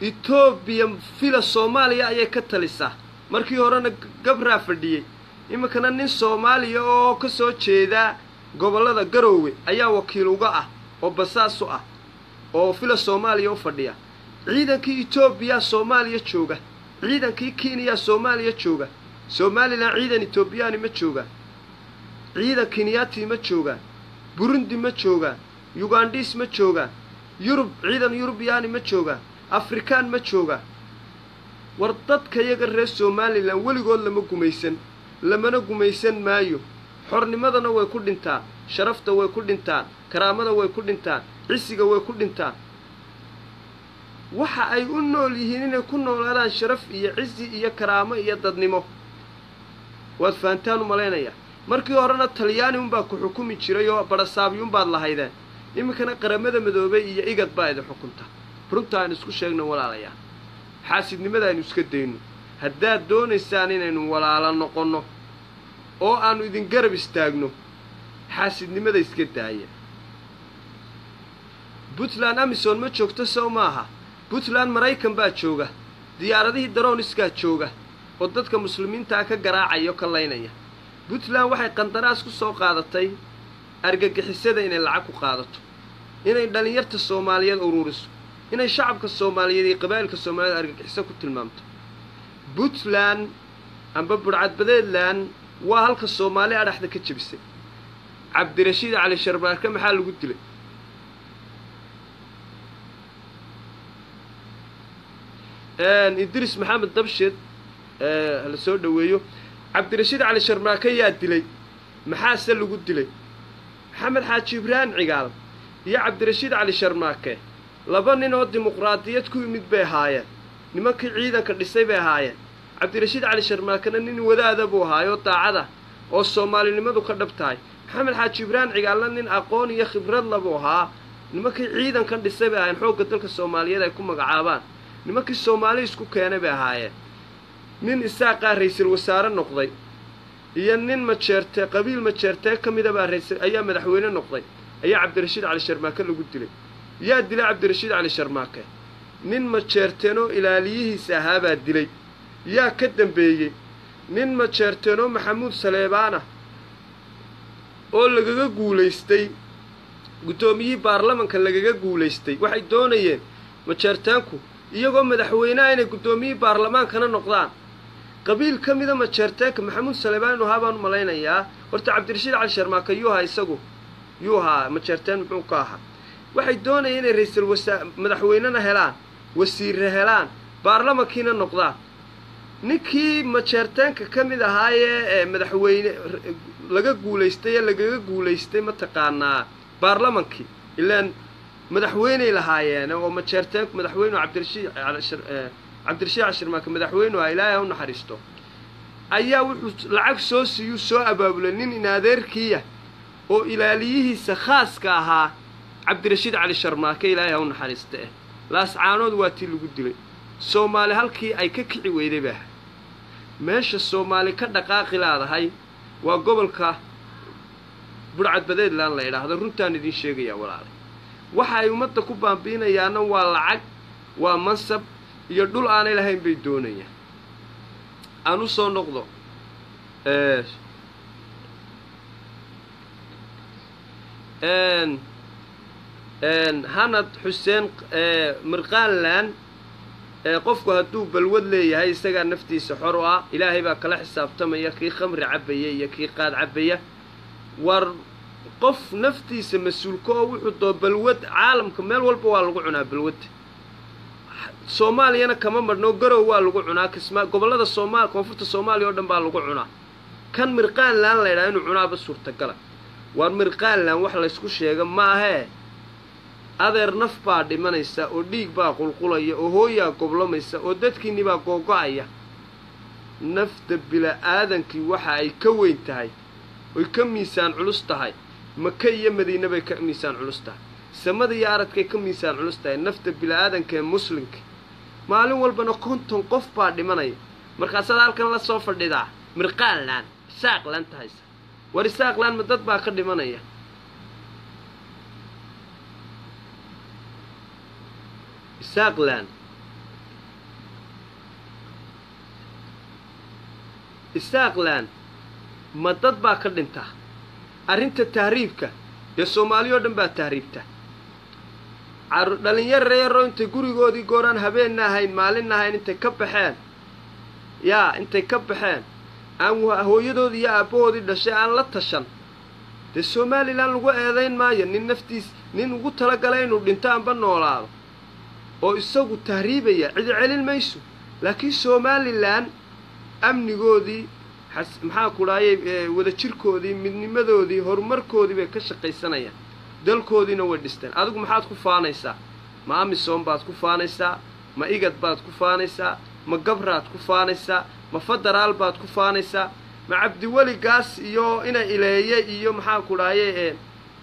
Etoobiya fila Soomaaliya ayay ka talisaa. Markii horena gabraa fadhiyey, iminkana nin Soomaaliya oo ka soo jeeda gobollada Garoowe ayaa wakiil uga ah oo basaas u ah oo fila Soomaaliya u fadhiya. Ciidankii Etoobiya Soomaaliya jooga, ciidankii Kenya Soomaaliya jooga, Somalilan ciidan Etoobiyaani ma jooga, ciidan Kenyaati ma jooga, Burundi ma jooga, Ugandhiis ma jooga, Yurub ciidan Yurubiyaani ma jooga, Afrikaan ma jooga. War dadka yaga reer Somalilan weligood lama gumaysan, lamana gumaysan maayo. Xornimadana way ku dhintaan, sharafta way ku dhintaan, karaamada way ku dhintaan, cisiga way ku dhintaan. Waxa ay u nool yihiin inay ku noolaadaan sharaf iyo cisi iyo karaamo iyo dadnimo. Waad fahantaan u malaynayaa. Markii horena Talyaani unbaa ku xukumi jiray oo badhasaabyuunbaad lahaydeen, iminkana Qaramada Midoobay iyo IGAD baa idin xukunta. Runta aynu isku sheegno walaalayaa, xaasidnimada aynu iska dayno. Haddaad doonaysaan inaynu walaalo noqonno oo aanu idin garab istaagno, xaasidnimada iska daaya. Puntland AMISOM ma joogto sow maaha? Puntland Maraykan baa jooga, diyaaradihii daroniskaa jooga oo dadka muslimiintaa ka garaacaya oo ka laynaya. Puntland waxay qandaraas ku soo qaadatay argagixisada inay lacag ku qaadato, inay dhallinyarta Soomaaliyeed uruuriso, inay shacabka Soomaaliyeed iyo qabaa'ilka Soomaaliyeed argagixiso ku tilmaamto. Puntland amba Burcadbadeedland waa halka Soomaali adhaxda ka jebisay. Cabdirashiid Cali Sharbaarke maxaa lagu dilay? Idris Maxamed Dabshed la soo dhaweeyo. Cabdirashiid Cali Sharmaake yaa dilay? Maxaase lagu dilay? Maxamed Xaaji Ibraahim Cigaal iyo Cabdirashiid Cali Sharmaake laba nin oo dimuqraadiyad ku yimid bay ahaayeen, nimankii ciidanka dhisay bay ahaayeen. Cabdirashiid Cali Sharmaakena nin wadaada buu ahaayoo daacada oo soomaalinimadu ka dhab tahay. Maxamed Xaaji Ibraahim Cigaalna nin aqoon iyo khibrad labuu ahaa, nimankii ciidankan dhisay bay ahaayeen, xoogga dalka Soomaaliyeed ay ku magacaabaan, nimankii Soomaali isku keenay bay ahaayeen. Nin Isaaqaa ra'iisul wasaare noqday iyo nin majeerte qabiil majeertee ka mida baa ra'iisul ayaa madaxweyne noqday, ayaa Cabdirashiid Cali Sharmaake lagu dilay. Yaa dilay Cabdirashiid Cali Sharmaake? Nin majeerteenoo ilaaliyihiisa ahaabaa dilay. Yaa ka dambeeyey? Nin majeerteenoo Maxamuud Saleebaana oo lagaga guulaystay guddoomiyihii baarlamanka lagaga guulaystay. Waxay doonayeen majeerteenku iyagoo madaxweynaha inay guddoomiyihii baarlamaankana noqdaan. Qabiil ka mida majeerteenka Maxamuud Saleebaan inuu ahaa baan u malaynayaa. Horta Cabdirashiid Cali Sharmaake yuu ahaa isagu, yuu ahaa majeerteen muxuu ka ahaa? Waxay doonayeen inay ra'iisul madaxweynena helaan, wasiirre helaan, baarlamankiina noqdaan. Ninkii majeerteenka ka mid ahaayee madaxweyne laga guulaystay ee lagaga guulaystay mataqaanaa baarlamankii, ilaan madaxweyney lahaayeen oo majeerteenku madaxweynu Cabdirashiid Cashirmaaka madaxweynu ah, Ilaahay ha u naxariisto, ayaa wuxuu lacag soo siiyuu soo abaabulay nin inadeerkiiya oo ilaaliyihiisa khaaska ahaa Cabdirashiid Cali Sharmaake, Ilaahay ha u naxariista. Laascaanood waa tii lagu dilay. Soomaali halkii ay ka kici weyday baa meesha Soomaali ka dhaqaaqi laadahay waa gobolka Budhcadbadeedland la idhaahdo. Runtaan idiin sheegayaa walaalay, waxa ay ummadda ku baambiinayaana waa lacag, waa mansab iyo dhul aanay lahayn bay doonayaan. Aan u soo noqdo Hanad Xuseen Mirqaanland. Qofku hadduu balwad leeyahay isagaa naftiisa xor u ah, Ilaahay baa kala xisaabtamaya kii khamri cabaya iyo kii qaad cabaya. War qof naftiisa mas-uulka oo wuxuu doo balwad, caalamka meel walba waa lagu cunaa balwadda, Soomaaliyana kama madhno. Garow waa lagu cunaa, Kismaa, gobollada Soomaal, koonfurta Soomaaliya oo dhan baa lagu cunaa. Kan Mirqaanland la ydhaha inuu cunaaba suurtagala. Waar Mirqaanland wax laysku sheega maahee adeer, naf baa dhimanaysa oo dhiig baa qulqulaya oo hooyaa goblamaysa oo dadkiinni baa googo-aya. Nafta bila-aadankii waxa ay ka weyn tahay oy ka miisaan culus tahay Maka iyo Madiine bay ka miisaan culus tahay, samada iyo aradkay ka miisaan culus tahay nafta bila-aadanka ee muslimka. Maalin walbana 50 qof baa dhimanaya, markaasaad halkan la soo fadhidaa Mirqaanland Isaaqland tahaysa. War Isaaqland ma dad baa ka dhimanaya? Isaaqland, Isaaqland ma dad baa ka dhinta? Arrinta tahriibka dee Soomaali oo dhan baa tahriibta. Dhalinyaro yaroo intay gurigoodii gooraan habeenna ahayn maalinna ahayn intay ka baxeen, yaa intay ka baxeen aan hooyadoodii iyo aabbahoodii dhashay aan la tashan, dee Somalilan lagu eedayn maayo. Nin naftiis nin ugu talagalay inuu dhinto amba noolaado oo isagu tahriibaya cidi celin mayso. Laakiin Somalilan amnigoodii, maxaa ku dhaayay, wadajirkoodii, midnimadoodii, horumarkoodii bay ka shaqaysanayaan, dalkoodiina way dhisteen. Adigu maxaad ku faanaysaa? Ma Amisom baad ku faanaysaa? Ma Igad baad ku faanaysaa? Ma Gabraad ku faanaysaa? Ma federaal baad ku faanaysaa? Ma Cabdiweli Gaas iyo ina Ileeye iyo maxaa ku dhaayay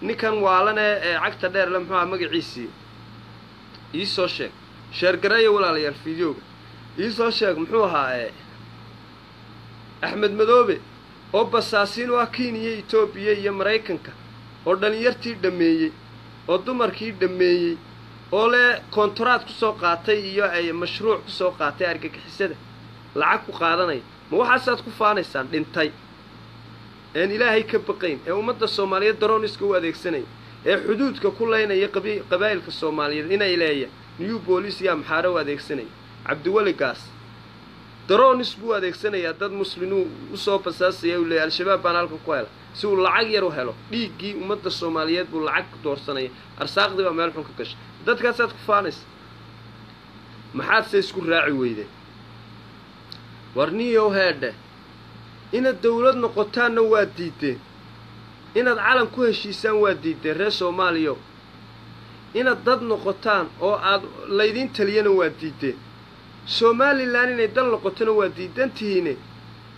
ninkan waalane ee cagta dheerle, muxuu aha magaciisii? Iisoo sheeg, sheergareeya walaalayaal fideoga, iisoo sheeg muxuu ahaa Axmed Madoobe oo basaasiin u ah Kenya, Etoobiya iyo Maraykanka, oo dhalinyartii dhammeeyey oo dumarkii dhammeeyey oo le kontaraad ku soo qaatay iyo ay mashruuc ku soo qaatay argagixisada lacag ku qaadanaya. Ma waxaasaad ku faanaysaan? Dhintay een Ilaahay ka baqayn ee ummadda Soomaaliyeed darooniska u adeegsanaya ee xuduudka ku leynaya qabaa'ilka Soomaaliyeed, inay leeya New Boolice iyo Amxaare u adeegsanaya. Cabdiweli Gaas daroonis buu adeegsanayaa, dad muslinuu usoo basaasaya, uu leeyay Al-Shabaab baan halkan ku hela, si uu lacag yar u helo. Dhiiggii ummadda Soomaaliyeed buu lacag ku doorsanaya, arsaaqdii baa meel xun ka gashay. Dadkaasaad ku faanaysa, maxaad se isku raaci weydeen? War niyow heedhe, inaad dawlad noqotaanna waa diideen, inaad calan ku heshiisaan waa diideen reer Soomaaliyo, inaad dad noqotaan oo aad laydiin taliyana waa diideen, Somalilan inay dal noqotona waa diidan tihiine.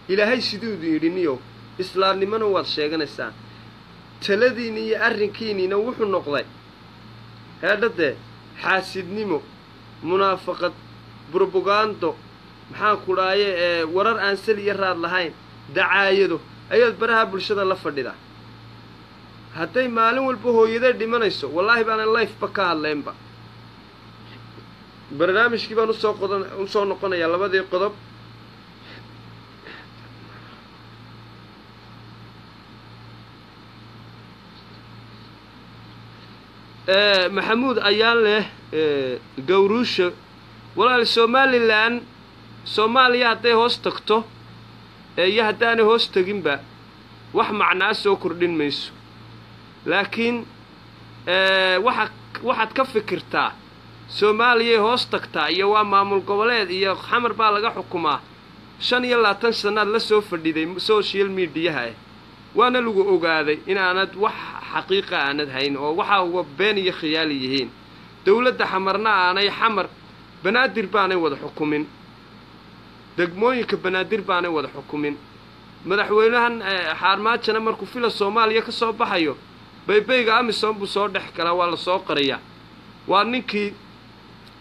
Ilaahay siduu idin yidhi niyow, islaamnimona waad sheeganaysaan, taladiinni iyo arrinkiinniina wuxuu noqday heedhadee xaasidnimo, munaafaqad, brobagando, maxaan ku dhaaye ee warar aan sal iyo raad lahayn, dacaayado ayaad baraha bulshada la fadhidaa. Hadday maalin walba hooyaday dhimanayso, wallaahi baanan lifeba ka hadlaynba. Barnaamijkii baan usoo qodan usoo noqonayaa labadii qodob. Maxamuud ayaan leh Gawruusha. Walaal, Somalilan Soomaaliya hadday hoos tagto iyo haddaanay hoos teginba wax macnaa soo kordhin mayso, laakiin waxa waxaad ka fikirtaa Soomaaliyay hoos tagtaa iyo waa maamul goboleed iyo Xamar baa laga xukumaa. 25 sannaad la soo fadhiday social mediaha ah, waana lagu ogaaday inaanad wax xaqiiqa aanad hayn oo waxaa uga been iyo khiyaali yihiin. Dowladda Xamarna aanay Xamar Banaadir baanay wada xukumin, degmooyinka Banaadir baanay wada xukumin. Madaxweynahan Xaarmaajana markuu Fila Soomaaliya ka soo baxayo baybayga Amisom buu soo dhex galaa, waa la soo qariyaa. Waa ninkii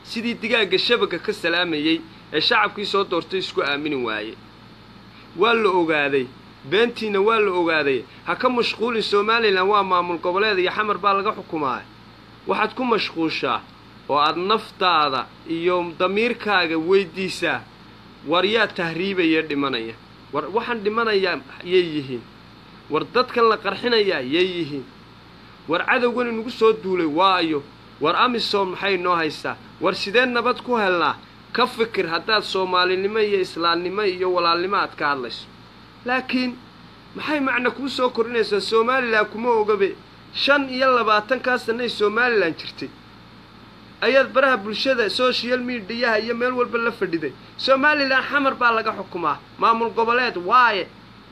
sidii digaagga shabaga ka salaamayey ee shacabkii soo doortay isku aamini waaye. Waa la ogaaday beentiina, waa la ogaaday. Ha ka mashquulin Somalilan waa maamul goboleed iyo Xamar baa laga xukumaa. Waxaad ku mashquushaa oo aad naftaada iyo damiirkaaga weydiisaa, war yaa tahriibaya dhimanaya? War waxaan dhimanayaa yay yihiin? War dadkan la qarxinayaa yay yihiin? War cadowgan inagu soo duulay waayo? War Amisom maxay noo haysaa? War sidee nabad ku helnaa? Ka fikir haddaad soomaalinimo iyo islaamnimo iyo walaalnimo aad ka hadlayso. Laakiin maxay macna kuu soo kordhinaysaa? Somalilan kuma ogabe. 25-kaa sanay Somalilan jirtay ayaad baraha bulshada social mediaha iyo meel walba la fadhiday. Somalilan Xamar baa laga xukumaa, maamul goboleed waaye,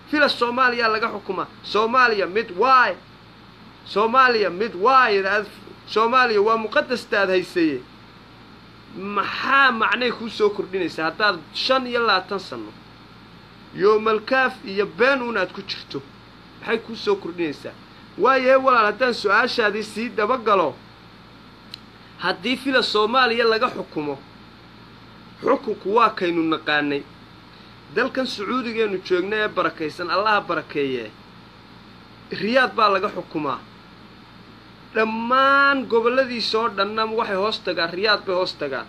Fila Soomaaliya laga xukumaa, Soomaaliya mid waaye, Soomaaliya mid waaye, Soomaaliya waa muqadasta aad haysaye. Maxaa macnay kuu soo kordhinaysaa haddaad 25 sano yoomalkaaf iyo been uun aad ku jirto? Maxay kuu soo kordhinaysaa? Waayahe walaal, haddaan su-aashaadii sii dabagalo, haddii Fila Soomaaliya laga xukumo, xukunku waa kaynu naqaanay dalkan Sacuudigeennu joogna ee barakaysan, Allaha barakeeyee, Riyaad baa laga xukumaa. Dhammaan gobolladiisoo dhanna waxay hoos tagaan Riyaad bay hoos tagaan.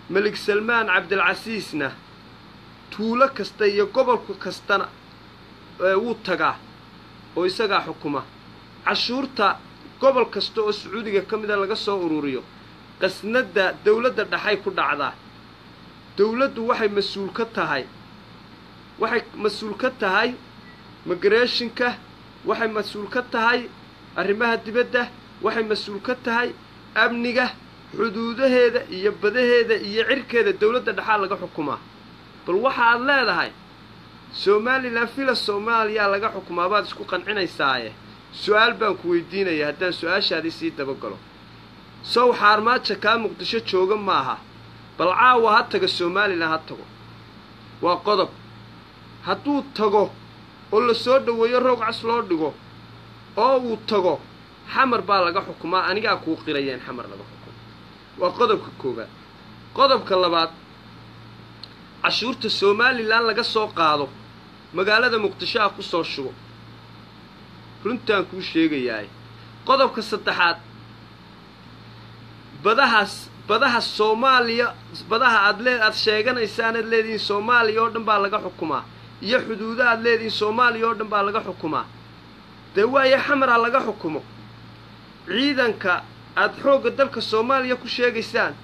Malik Salmaan Cabdilcasiisna tuulo kasta iyo gobolka kastana wuu tagaa oo isagaa xukuma. Cashuurta gobol kasta oo Sacuudiga ka mida laga soo ururiyo qasnadda dawladda dhaxay ku dhacdaa. Dawladdu waxay mas-uul ka tahay, waxay mas-uul ka tahay migrationka, waxay mas-uul ka tahay arrimaha dibadda, waxay mas-uul ka tahay amniga xuduudaheeda iyo badaheeda iyo cirkeeda. Dawladda dhexaa laga xukumaa. Bal waxaad leedahay Somalilan Fila Soomaaliya laga xukumaa baad isku qancinaysaaye. Su-aal baan ku weydiinaya haddaan su-aashaadii sii dabagalo. Sow Xaarmaajo kaa Muqdisho jooga maaha? Bal caawa ha taga Somalilan, ha tago, waa qodob. Hadduu tago oo la soo dhoweeyo, roog cas loo dhigo oo uu tago, Xamar baa laga xukumaa, anigaa kuu qiraya in Xamar laga xukumo. Waa qodobka koowaad. Qodobka labaad, cashuurta Somalilan laga soo qaado magaalada Muqdisho ah ku soo shubo, runtaan kuu sheegayaay. Qodobka saddexaad, badahaas, badaha Soomaaliya, badaha aad lee aad sheeganaysaanaad leedihiin Soomaaliya oo dhan baa laga xukumaa, iyo xuduuda aad leedihiin Soomaaliya oo dhan baa laga xukumaa, dee waaye Xamar ha laga xukumo. Ciidanka aad xoogga dalka Soomaaliya ku sheegaysaan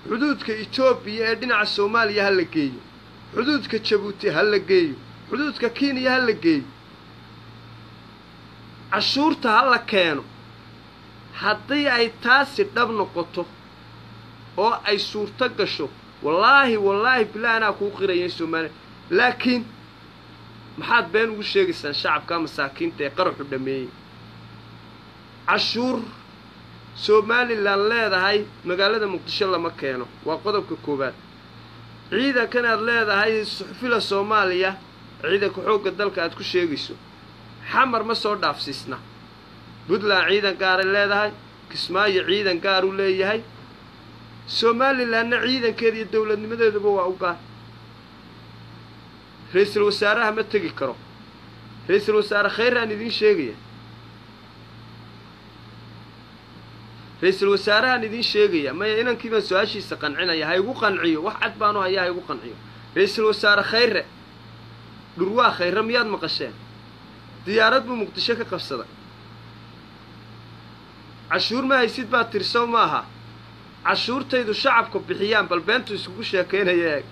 xuduudka Etoobiya ee dhinaca Soomaaliya ha la geeyo, xuduudka Jabuuti ha la geeyo, xuduudka Kenya ha la geeyo, cashuurta ha la keeno. Haddii ay taasi dhab noqoto oo ay suurto gasho, wallaahi wallaahi bilah anaa kuu qiraya in Soomaaliya. Laakiin maxaad been ugu sheegaysaan shacabka masaakiinta ee qaraxu dhammeeyey? Cashuur Somalilan leedahay magaalada Muqdisho lama keeno, waa qodobka koowaad. Ciidankan aad leedahay Fila Soomaaliya, ciidanka xoogga dalka aad ku sheegayso, Xamar ma soo dhaafsiisna. Puntland ciidan gaaray leedahay, Kismaayo ciidan gaaruu leeyahay, Somalilanna ciidankeeda iyo dowladnimadeeduba waa u gaar. Ra-iisul wasaaraha ma tegi karo. Ra-iisul wasaare Khayraan idiin sheegaya, ra-iisul wasaarahaan idiin sheegaya, maya inankii baan su-aashiisa qancinaya, ha igu qanciyo, wax cad baanu hayaa, ha igu qanciyo. Ra-iisul wasaare Khayre, dhurwaa Khayre miyaad maqasheen? Diyaarad buu Muqdisho ka qabsaday. Cashuur ma haysid baa tirsow maaha? Cashuurtaydu shacabka bixiyaan, bal beentu iskugu sheekaynaya eeg.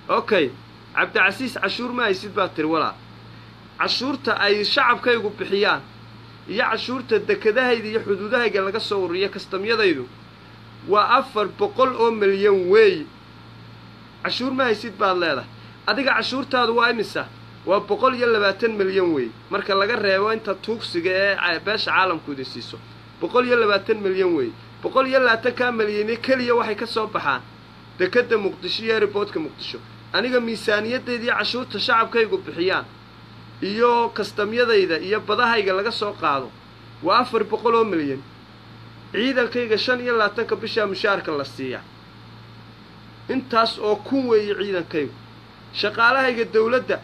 Okay Cabdicasiis, cashuur ma haysid baa tiri walaa. Cashuurta ay shacabkaygu bixiyaan iyo cashuurta dekedahayda iyo xuduudahayga laga soo ururiyo kastamyadaydu waa 400 oo milyan weeye. Cashuur ma haysid baad leedahay. Adiga cashuurtaadu waa imisa? Waa 120 milyan weey, marka laga reebo inta tuugsiga ee beesha caalamku idin siiso. 120 milyan weey. 120-kaa milyan keliya waxay ka soo baxaan dekadda Muqdisho iyo airportka Muqdisho. Aniga miisaaniyadayda iyo cashuurta shacabkaygu bixiyaan iyo kastamyadayda iyo badahayga laga soo qaado waa 400 oo milyan. Ciidankayga 25-ka bishaa mushaarka la siiya, intaas oo kun weeye ciidankaygu. Shaqaalahayga dawladda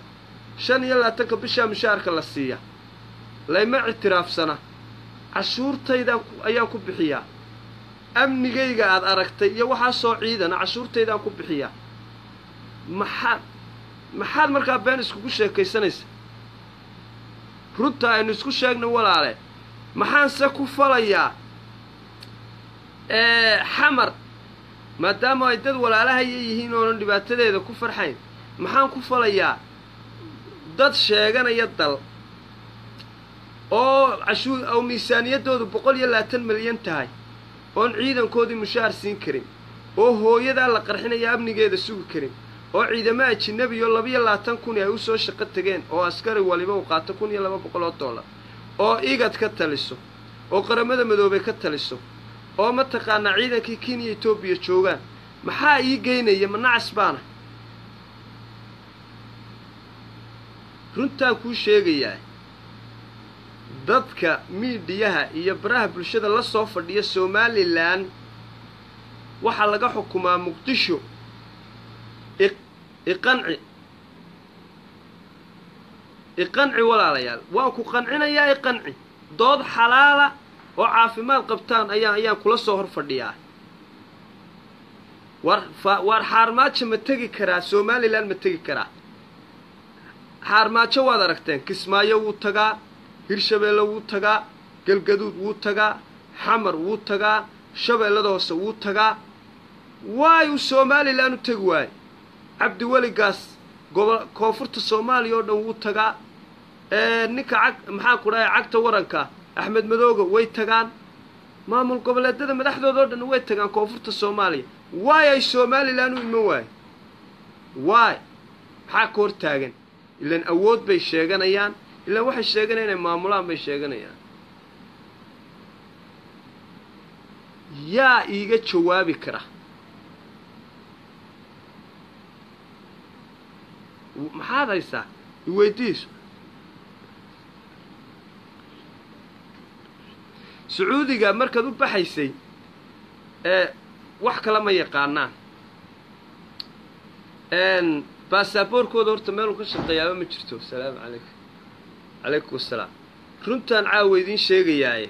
25-ka bishaa mushaarka la siiya, layma ictiraafsana. Cashuurtayda ayaan ku bixiyaa. Amnigayga aad aragtay iyo waxaasoo ciidana cashuurtaydaan ku bixiyaa. Maxaad markaa been iskugu sheekaysanaysa? Runta aynu isku sheegna walaale. Maxaanse ku falayaa Xamar maadaama ay dad walaalahaya yihiin oonan dhibaatadeeda ku farxayn? Maxaan ku falayaa dad sheeganaya dal oo cashuur oo miisaaniyaddoodu 120 milyan tahay, oon ciidankoodii mushaar siin karin, oo hooyadaa la qarxinaya amnigeeda sugi karin, oo ciidamo ajinabi oo 22,000 ay u soo shaqo tegeen, oo askari waliba uu qaato $1,200, oo IGAD ka taliso, oo Qaramada Midoobay ka taliso, oo mataqaanaa ciidankii Kenya Etoobiya joogaan? Maxaa ii geynaya? Ma nacas baana? Runtaan kuu sheegayaa, dadka miidiyaha iyo baraha bulshada la soo fadhiya Somalilan waxaa laga xukumaa Muqdisho. Iqanci, iqanci walaalayaal, waan ku qancinayaa, iqanci. Dood xalaala oo caafimaad qabtaan ayaan kula soo hor fadhiyaa. Waar xaarmaajo ma tegi karaa Somalilan? Ma tegi karaa xaarmaajo? Waad aragteen, Kismaayo wuu tagaa, Hirshabeelle wuu tagaa, Galgaduud wuu tagaa, Xamar wuu tagaa, Shabeellada Hoose wuu tagaa. Waay uu Somalilan u tegi waaye? Cabdiweligaas gobo koonfurta Soomaaliya oo dhan wuu tagaa. Ninka cag maxaa ku dhahay cagta waranka Axmed Madooga way tagaan. Maamul goboleedyada madaxdooda oo dhan way tagaan koonfurta Soomaaliya. Waay ay Somalilan u iman waaye? Waay, maxaa ka hor taagan? Ilaan awood bay sheeganayaan, ilaan waxay sheeganayaan inay maamulaan bay sheeganayaan. Yaa iiga jawaabi kara? Maxaad haysaa? Iweydiiso. Sacuudiga markaad u baxaysay wax kale ma yaqaanaan. Baasaboorkooda horta meeluu ka shaqeeyaaba ma jirto. Asalaamu calaykum. Calaykum assalaam. Runtaan caawa idiin sheegayaaye,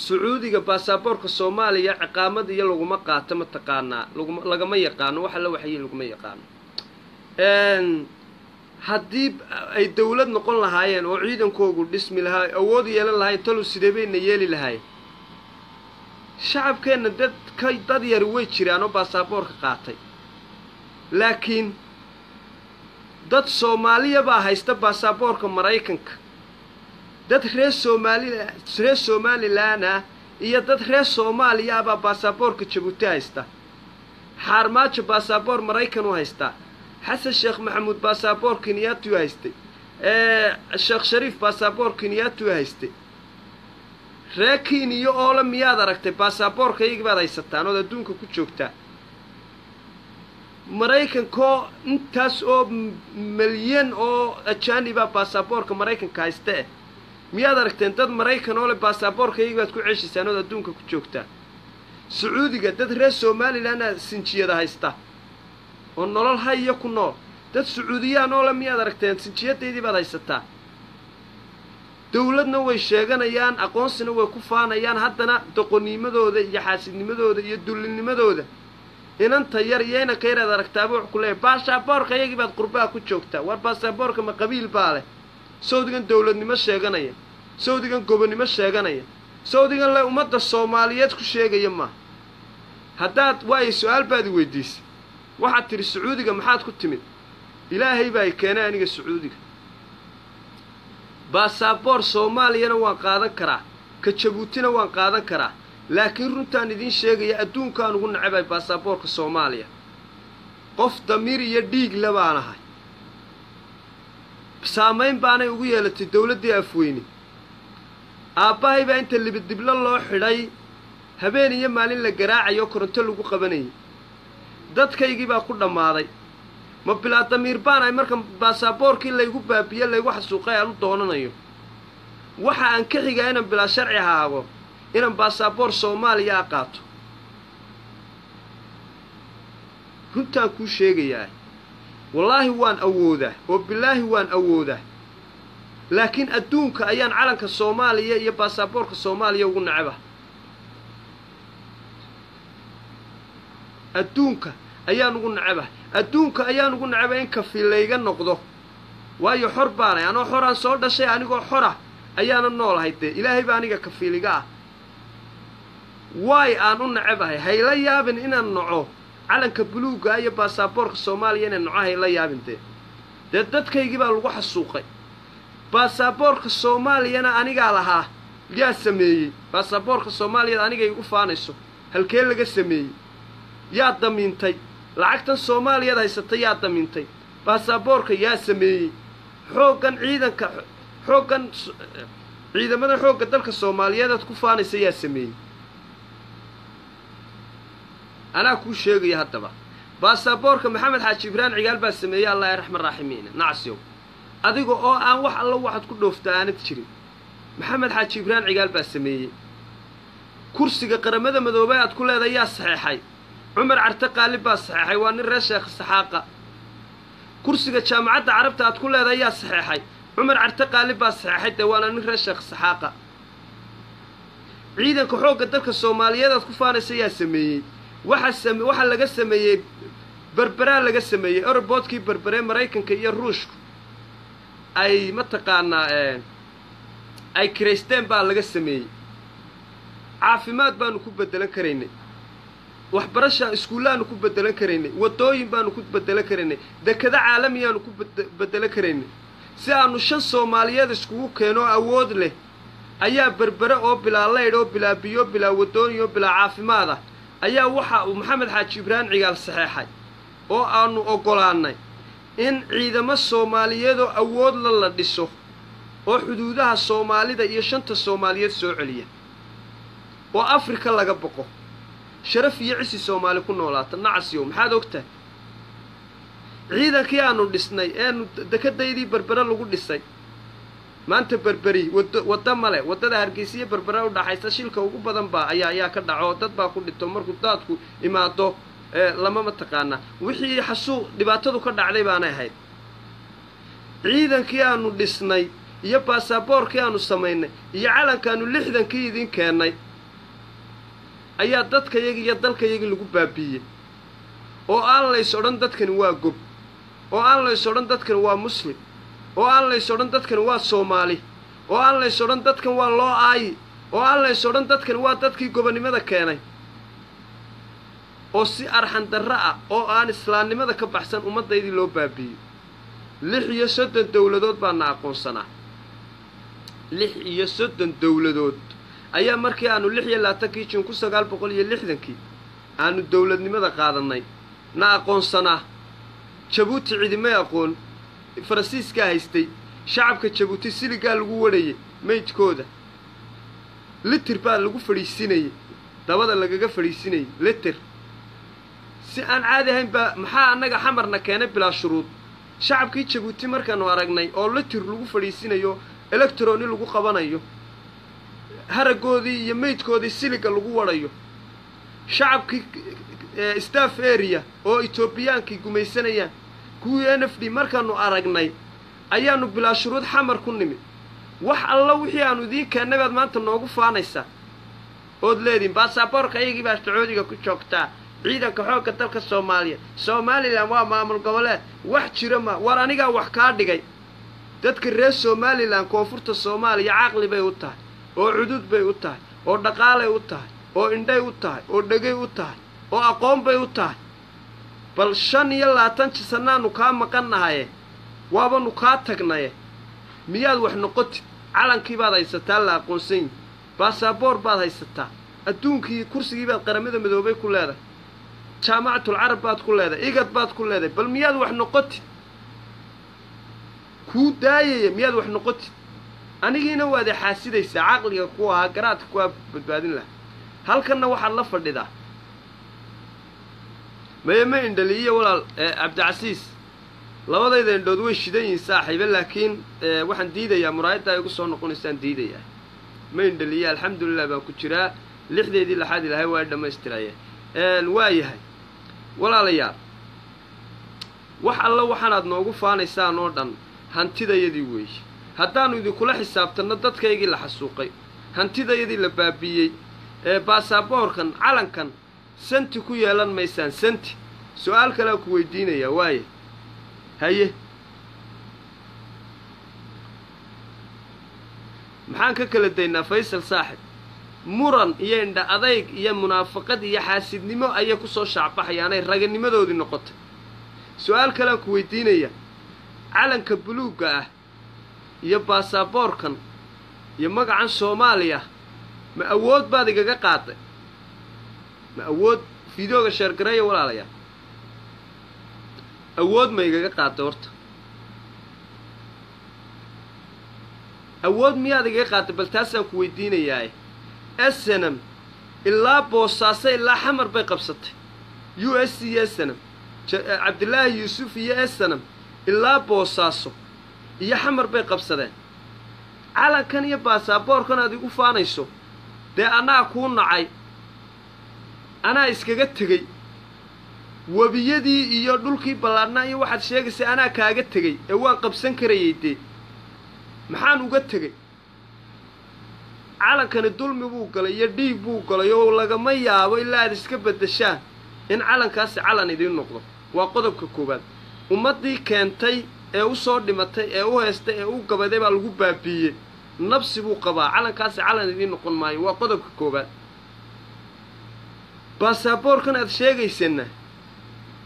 Sacuudiga baasaboorka Soomaaliya ciqaamada iyo laguma qaato, mataqaanaa, laguma lagama yaqaano, wax alla waxyi laguma yaqaano. Haddii ay dawlad noqon lahaayeen oo ciidankoogu dhismi lahaa, awood yeelan lahayen, talow sidee bayna yeeli lahaayeen? Shacabkeenna dad ka dad yari way jiraan oo baasaboorka qaatay, laakiin dad Soomaaliya baa haysta baasaboorka Maraykanka. Dad reer Soomaali, reer Somalilan ah iyo dad reer Soomaaliya ah baa baasaboorka Jabuuti haysta. Xaarmaajo baasaboor Maraykan u haystaa, Xasan Sheekh Maxamuud baasaboor Kenyaatu haystay, Sheekh Shariif baasaboor Kenyaatu haystay. Ree Kiniya oole miyaad aragtay baasaboorka iyagii baad haysataan ood adduunka ku joogtaa? Maraykankoo intaas oo milyan oo ajaanibaa baasaboorka Maraykanka haysta eh, miyaad aragteen dad Maraykan oo le baasaboorka iyagii baad ku ceeshaysaan ood adduunka ku joogtaa? Sacuudiga dad reer Somalilan sinjiyada haysta oo nolol hayo ku nool, dad Sacuudiyaan oo le miyaad aragteen sinjiyadaydii baad haysataa? Dawladna way sheeganayaan, aqoonsina way ku faanayaan, haddana doqonnimadooda iyo xaasidnimadooda iyo dullinimadooda inanta yar iyo inanka yaraad aragtaaba wuxuu ku leeyahay baasaboorka iyagii baad qurbaha ku joogtaa. War baasaboorka ma qabiil baa leh? Sawdigan dawladnimo sheeganaya, sawdigan gobonnimo sheeganaya, sawdigan le ummadda Soomaaliyeed ku sheegaya maaha. Haddaad waayo su-aal baad i weydiisay, waxaad tidhi Sacuudiga maxaad ku timid? Ilaahay baa i keenay aniga Sacuudiga. Baasaboor Soomaaliyana waan qaadan karaa, ka Jabuutina waan qaadan karaa, laakiin runtaan idiin sheegaya adduunkaan ugu nacabahay baasaboorka Soomaaliya. Qof damiir iyo dhiig le baan ahay. Saamayn baanay ugu yeelatay dawladdii Afweyne. Aabbahay baa inta libidiblo loo xidhay habeen iyo maalin la garaacayo, koronto lagu qabanayay. Dadkaygii baa ku dhammaaday. Ma bilaa damiir baan ahay marka baasaboorkii laygu baabiye, laygu xasuuqay aan u doonanayo? Waxa aan ka xigaa inaan bilaa sharci haago, inaan baasaboor Soomaaliya a qaato. Runtaan kuu sheegayaa, wallaahi waan awoodaa oo bilaahi waan awoodaa, laakiin adduunka ayaan calanka Soomaaliya iyo baasaboorka Soomaaliya ugu necba. Adduunka ayaan ugu necba, adduunka ayaan ugu necba in kafiilayga noqdo, waayo xor baanay. Anoo xoraan soo dhashay, anigoo xora ayaana noolahay. Dee Ilaahay baa aniga kafiiliga ah. Waay aan u necebahay? Hayla yaabin inaan naco calanka buluugga iyo baasaboorka Soomaaliya, inaan naco hayla yaabin. Dee dadkaygii baa lagu xasuuqay. Baasaboorka Soomaaliyana anigaa lahaa. Yaa sameeyey baasaboorka Soomaaliyada aniga igu faanayso? Halkee laga sameeyey? Yaa damiintay lacagtan Soomaaliyaad haysata? Yaa damiintay baasaboorka? Yaa sameeyey xooggan ciidanka, xooggan ciidamada xoogga dalka Soomaaliyeed aad ku faanaysa? Yaa sameeyey? Anaa kuu sheegaya haddaba. Baasaboorka Maxamed Xaaji Ibraahim Cigaal baa sameeyey, Allah raxman raaximiina. Nacsiyow, adiga oo aan wax allo waxaad ku dhoofta aanad jirin, Maxamed Xaaji Ibraahim Cigaal baa sameeyey. Kursiga Qaramada Madoobay aad ku leedahay yaa saxeexay? Cumar Carte Qaalib baa saxeexay, waa nin reer Sheekh Saxaaqa. Kursiga Jaamacadda Carabta aad ku leedahay yaa saxeexay? Cumar Carte Qaalib baa saxeexay, dee waana nin reer Sheekh Saxaaqa. Ciidanka xoogga dalka Soomaaliyeed aad ku faanaysa yaa sameeyey? Waxaa laga sameeyey Berberaa laga sameeyey, airportkii Berberee Maraykanka iyo Ruushku ay mataqaanaa ay kiraysteen baa laga sameeyey. Caafimaad baanu ku beddelan karaynay, waxbarasha iskuullaanu ku beddelan karaynay, waddooyin baanu ku beddelan karaynay, dekado caalamiyaanu ku beddelan karaynay. Si aanu shan Soomaaliyeed iskugu keeno awood leh ayaa Berbere oo bilaa laydh oo bilaa biyo, bilaa waddooyin oo bilaa caafimaad ah ayaa waxa uu Maxamed Xaaji Ibraahim Cigaal saxeexay oo aanu oggolaannay in ciidamo Soomaaliyeed oo awoodla la dhiso oo xuduudaha Soomaalida iyo shanta Soomaaliyeed soo celiya oo Afrika laga boqo, sharaf iyo cisi Soomaali ku noolaata. Nacasiyow, maxaad ogtahay? Ciidankii aanu dhisnay eenu dekadaydii Berbere lagu dhisay, maanta Berberi waddo male. Waddada Hargeysiya Berbere u dhaxaysa shilka ugu badan baa ayaa ka dhaco, dad baa ku dhinto markuu daadku imaado. Lama mataqaanaa wixii xasuuq dhibaatadu ka dhacday baanay ahayd. Ciidankii aanu dhisnay iyo baasaboorkii aanu samaynay iyo calankaanu 60kii idin keennay ayaa dadkayagi iyo dalkayagii lagu baabiiyey, oo aan lays odhan dadkani waa gob, oo aan lays odhan dadkani waa muslim, oo aan lays odhan dadkani waa Soomaali, oo aan lays odhan dadkan waa loo aayi, oo aan lays odhan dadkani waa dadkii gobonnimada keenay, oo si arxan darro ah oo aan islaamnimada ka baxsan ummaddaydii loo baabiiyey. 36 dawladood baana aqoonsanaa. 36 dawladood ayaa markii aanu 26kii Juun 1960kii aanu dawladnimada qaadannay na aqoonsanaa. Jabuuti cidimay aqoon, Faransiiskaa haystay. Shacabka Jabuuti siligaa lagu warhayay, meydkooda litir baa lagu fadhiisinayey, dabada lagaga fadhiisinayay litir si aan caadi ahayn baa. Maxaa annaga Xamarna keenay bilaa shuruud? Shacabkii Jabuuti markaanu aragnay oo litir lagu fadhiisinayo, electroni lagu qabanayo, haraggoodii iyo meydkoodii siliga lagu wadhayo, shacabkii staff area oo Etoobiyaankii gumaysanayaan, kuwii NFD markaanu aragnay ayaanu bilaa shuruud Xamar ku nimi. Wax alla wixii aanu idiin keennay baad maanta noogu faanaysaa ood leedihin baasaboorka iyagii baa Sacuudiga ku joogtaa, ciidanka xoogga dalka Soomaaliya, Somalilan waa maamul goboleed, wax jira ma. War anigaa wax kaa dhigay. Dadka reer Somalilan, koonfurta Soomaaliya, caqli bay u tahay oo cudud bay u tahay oo dhaqaalay u tahay oo indhay u tahay oo dhegay u tahay oo aqoon bay u tahay. Bal 25 sannaanu kaa maqannahaye, waabanu kaa tagnaye, miyaad wax noqotid? Calankii baad haysataa la aqoonsan yihi, baasaboor baad haysataa, adduunkii kursigii baad Qaramada Midoobay ku leedahay. Jaamacatul Carab baad ku leedahay, Igad baad ku leedahay. Bal miyaad wax noqotid? Kuu daayaya, miyaad wax noqotid? Anigiina waad xaasidaysaa. Caqliga ku ahaa, garaadka ku aa badbaadin lahaa. Halkanna waxaad la fadhidaa maye ma indhaliiyo. Walaal Cabdicasiis, labadayda indhood way shidan yihiin saaxiibe, laakiin waxaan diidayaa muraayaddaa igu soo noqonaysaan diidayaa. Ma indhaliiye, alxamdulilah baan ku jiraa. Lixdeedii laxaad Ilaahay waa dhammaystiraya. Waa yahay walaalayaal, wax alla waxaanaad noogu faanaysaan oo dhan hantidayadii weeye. Haddaannu idinkula xisaabtanno dadkaygii la xasuuqay, hantidayadii la baabiiyey, ee baasaboorkan calankan santi ku yeelan maysaan santi. Su-aal kalea ku weydiinayaa. Waaye haye, maxaan ka kala daynaa Faysal saaxib? Muran iyo indha adayg iyo munaafaqad iyo xaasidnimo ayay kusoo shaacbaxayaanay raganimadoodii noqotay. Su-aal kalean ku weydiinaya. Calanka buluugga ah iyo baasaboorkan iyo magacan Soomaaliya ma awood baad igaga qaaday? Ma awood? Fideoga sheergareeya walaalayaa. Awood ma igaga qaaday horta? Awood miyaad igaga qaaday? Bal taasaan ku weydiinayaaye. SNM ilaa Boosaaso ilaa Xamar bay qabsatay. USC iyo SNM, Cabdilaahi Yuusuf iyo SNM ilaa Boosaaso iyo Xamar bay qabsadeen. Calankan iyo baasaboorkan aad igu faanayso dee anaa kuu nacay, anaa iskaga tegey webiyadii iyo dhulkii ballaadhnaa iyo waxaad sheegaysa anaa kaaga tegey ee waan qabsan karayay dee. Maxaan uga tegey? Calankani dulmi buu galay iyo dhiig buu galay oo lagama yaabo ilaa aad iska beddeshaan in calankaasi calan idiin noqdo. Waa qodobka koowaad. Ummaddii keentay ee u soo dhimatay ee u heestay ee u gabaday baa lagu baabiiyey. Nabsi buu qabaa, calankaasi calan idiin noqon maayo. Waa qodobka koowaad. Baasaboorkan aad sheegaysanna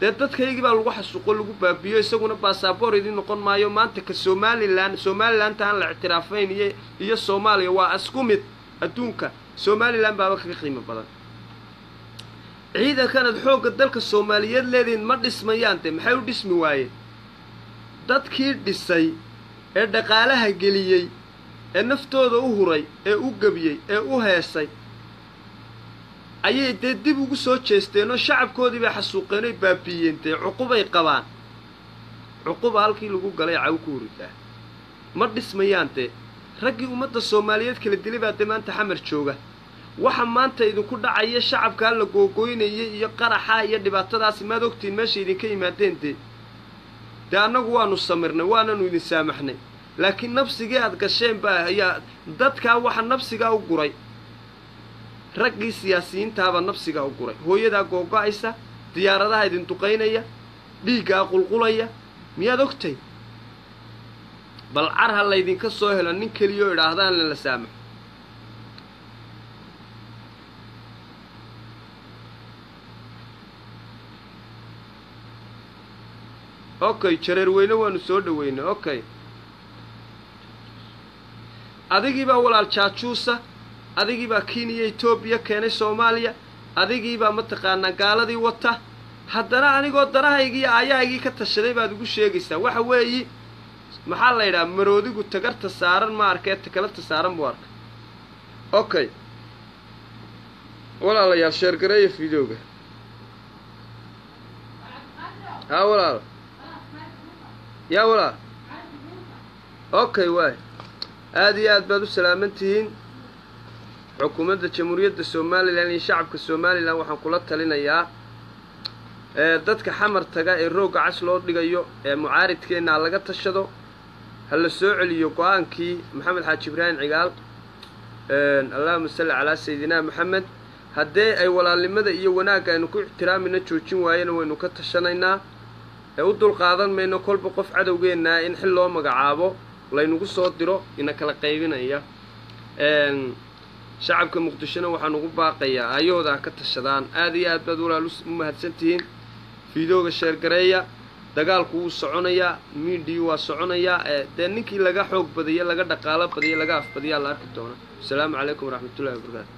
dee dadkaygii baa lagu xasuuqo, lagu baabiiyo, isaguna baasaboor idiin noqon maayo. Maanta ka Somalilan, Somalilanта aan la ictiraafayn iyo Soomaaliya waa isku mid. Adduunka Somalilan baaba kaga qiimo badan. Ciidankan aad xoogga dalka Soomaaliyeed leedihiin ma dhismayaan dee. Maxay u dhismi waayeen? Dadkii dhisay ee dhaqaalaha geliyey ee naftooda u huray ee u gebiyey ee u heesay ayay dee dib ugu soo jeesteen oo shacabkoodii bay xasuuqeen oy baabiiyeen dee. Cuqubay qabaan, cuquba halkii lagu galay caw ku huridaa. Ma dhismayaan dee. Raggii ummadda Soomaaliyeed kala dilay baa dee maanta Xamar jooga. Waxa maanta idinku dhacaya, shacabkaa la googoynaya iyo qaraxa iyo dhibaatadaasi, maad ogtiin meesha idinka yimaadeen dee? Dee annagu waanu samirnay, waananu idin saamaxnay, laakiin nabsigii aad gasheen baa ayaa dadkaa waxa nabsigaa u guray. Raggii siyaasiyiintaabaa nabsigaa u guray. Hooyadaa googo-aysa, diyaaradaha idin duqaynaya, dhiiggaa qulqulaya, miyaad ogtay? Bal car ha laydinka soo helo nin keliyoo idhaahdaan lala saamaxo. Okay, jareer weyne waanu soo dhaweynay. Okay, adigiibaa walaal jaajuusa, adigiibaa Kenya, Etoobiya keenay Soomaaliya, adigiibaa mataqaanaa gaaladii wata. Haddana anigoo danahaygii iyo aayahaygii ka tashaday baad igu sheegaysaa. Waxa weeyi, maxaa la yidhaha, maroodigu tagarta saaran ma arkee, takalata saaran buu arkay. Okay walaalayaal, sheergareeya fideoga. Haa walaal, yaa walaal. Okay, waay, aada iyo aad baad u salaaman tihiin. Xukuumadda Jamhuuriyadda Somalilan iyo shacabka Somalilan waxaan kula talinayaa, dadka Xamar taga ee roogga cas loo dhigayo ee mucaaridkeenna ha laga tashado, ha la soo celiyo go-aankii Maxamed Xaaji Ibraahim Cigaal. Allahuma salli calaa sayidina Maxamed. Haddee ay walaalnimada iyo wanaagga aynu ku ixtiraamina joojin waayena, waynu ka tashanaynaa ee u dulqaadan mayno kolba qof cadowgeennaa in xil loo magacaabo laynagu soo diro ina kala qaybinaya. Shacabka Muqdishona waxaan ugu baaqayaa ayahooda ha ka tashadaan. Aada iyo aad baad walaal u mahadsantihiin. Fiidooga sheergareeya. Dagaalku wuu soconayaa, miidhiyu waa soconayaa. Dee ninkii laga xoog badiyo, laga dhaqaalo badiyo, laga afbadiyaa la arki doona. Asalaamu calaykum waraxmatullahi wabarakaatu.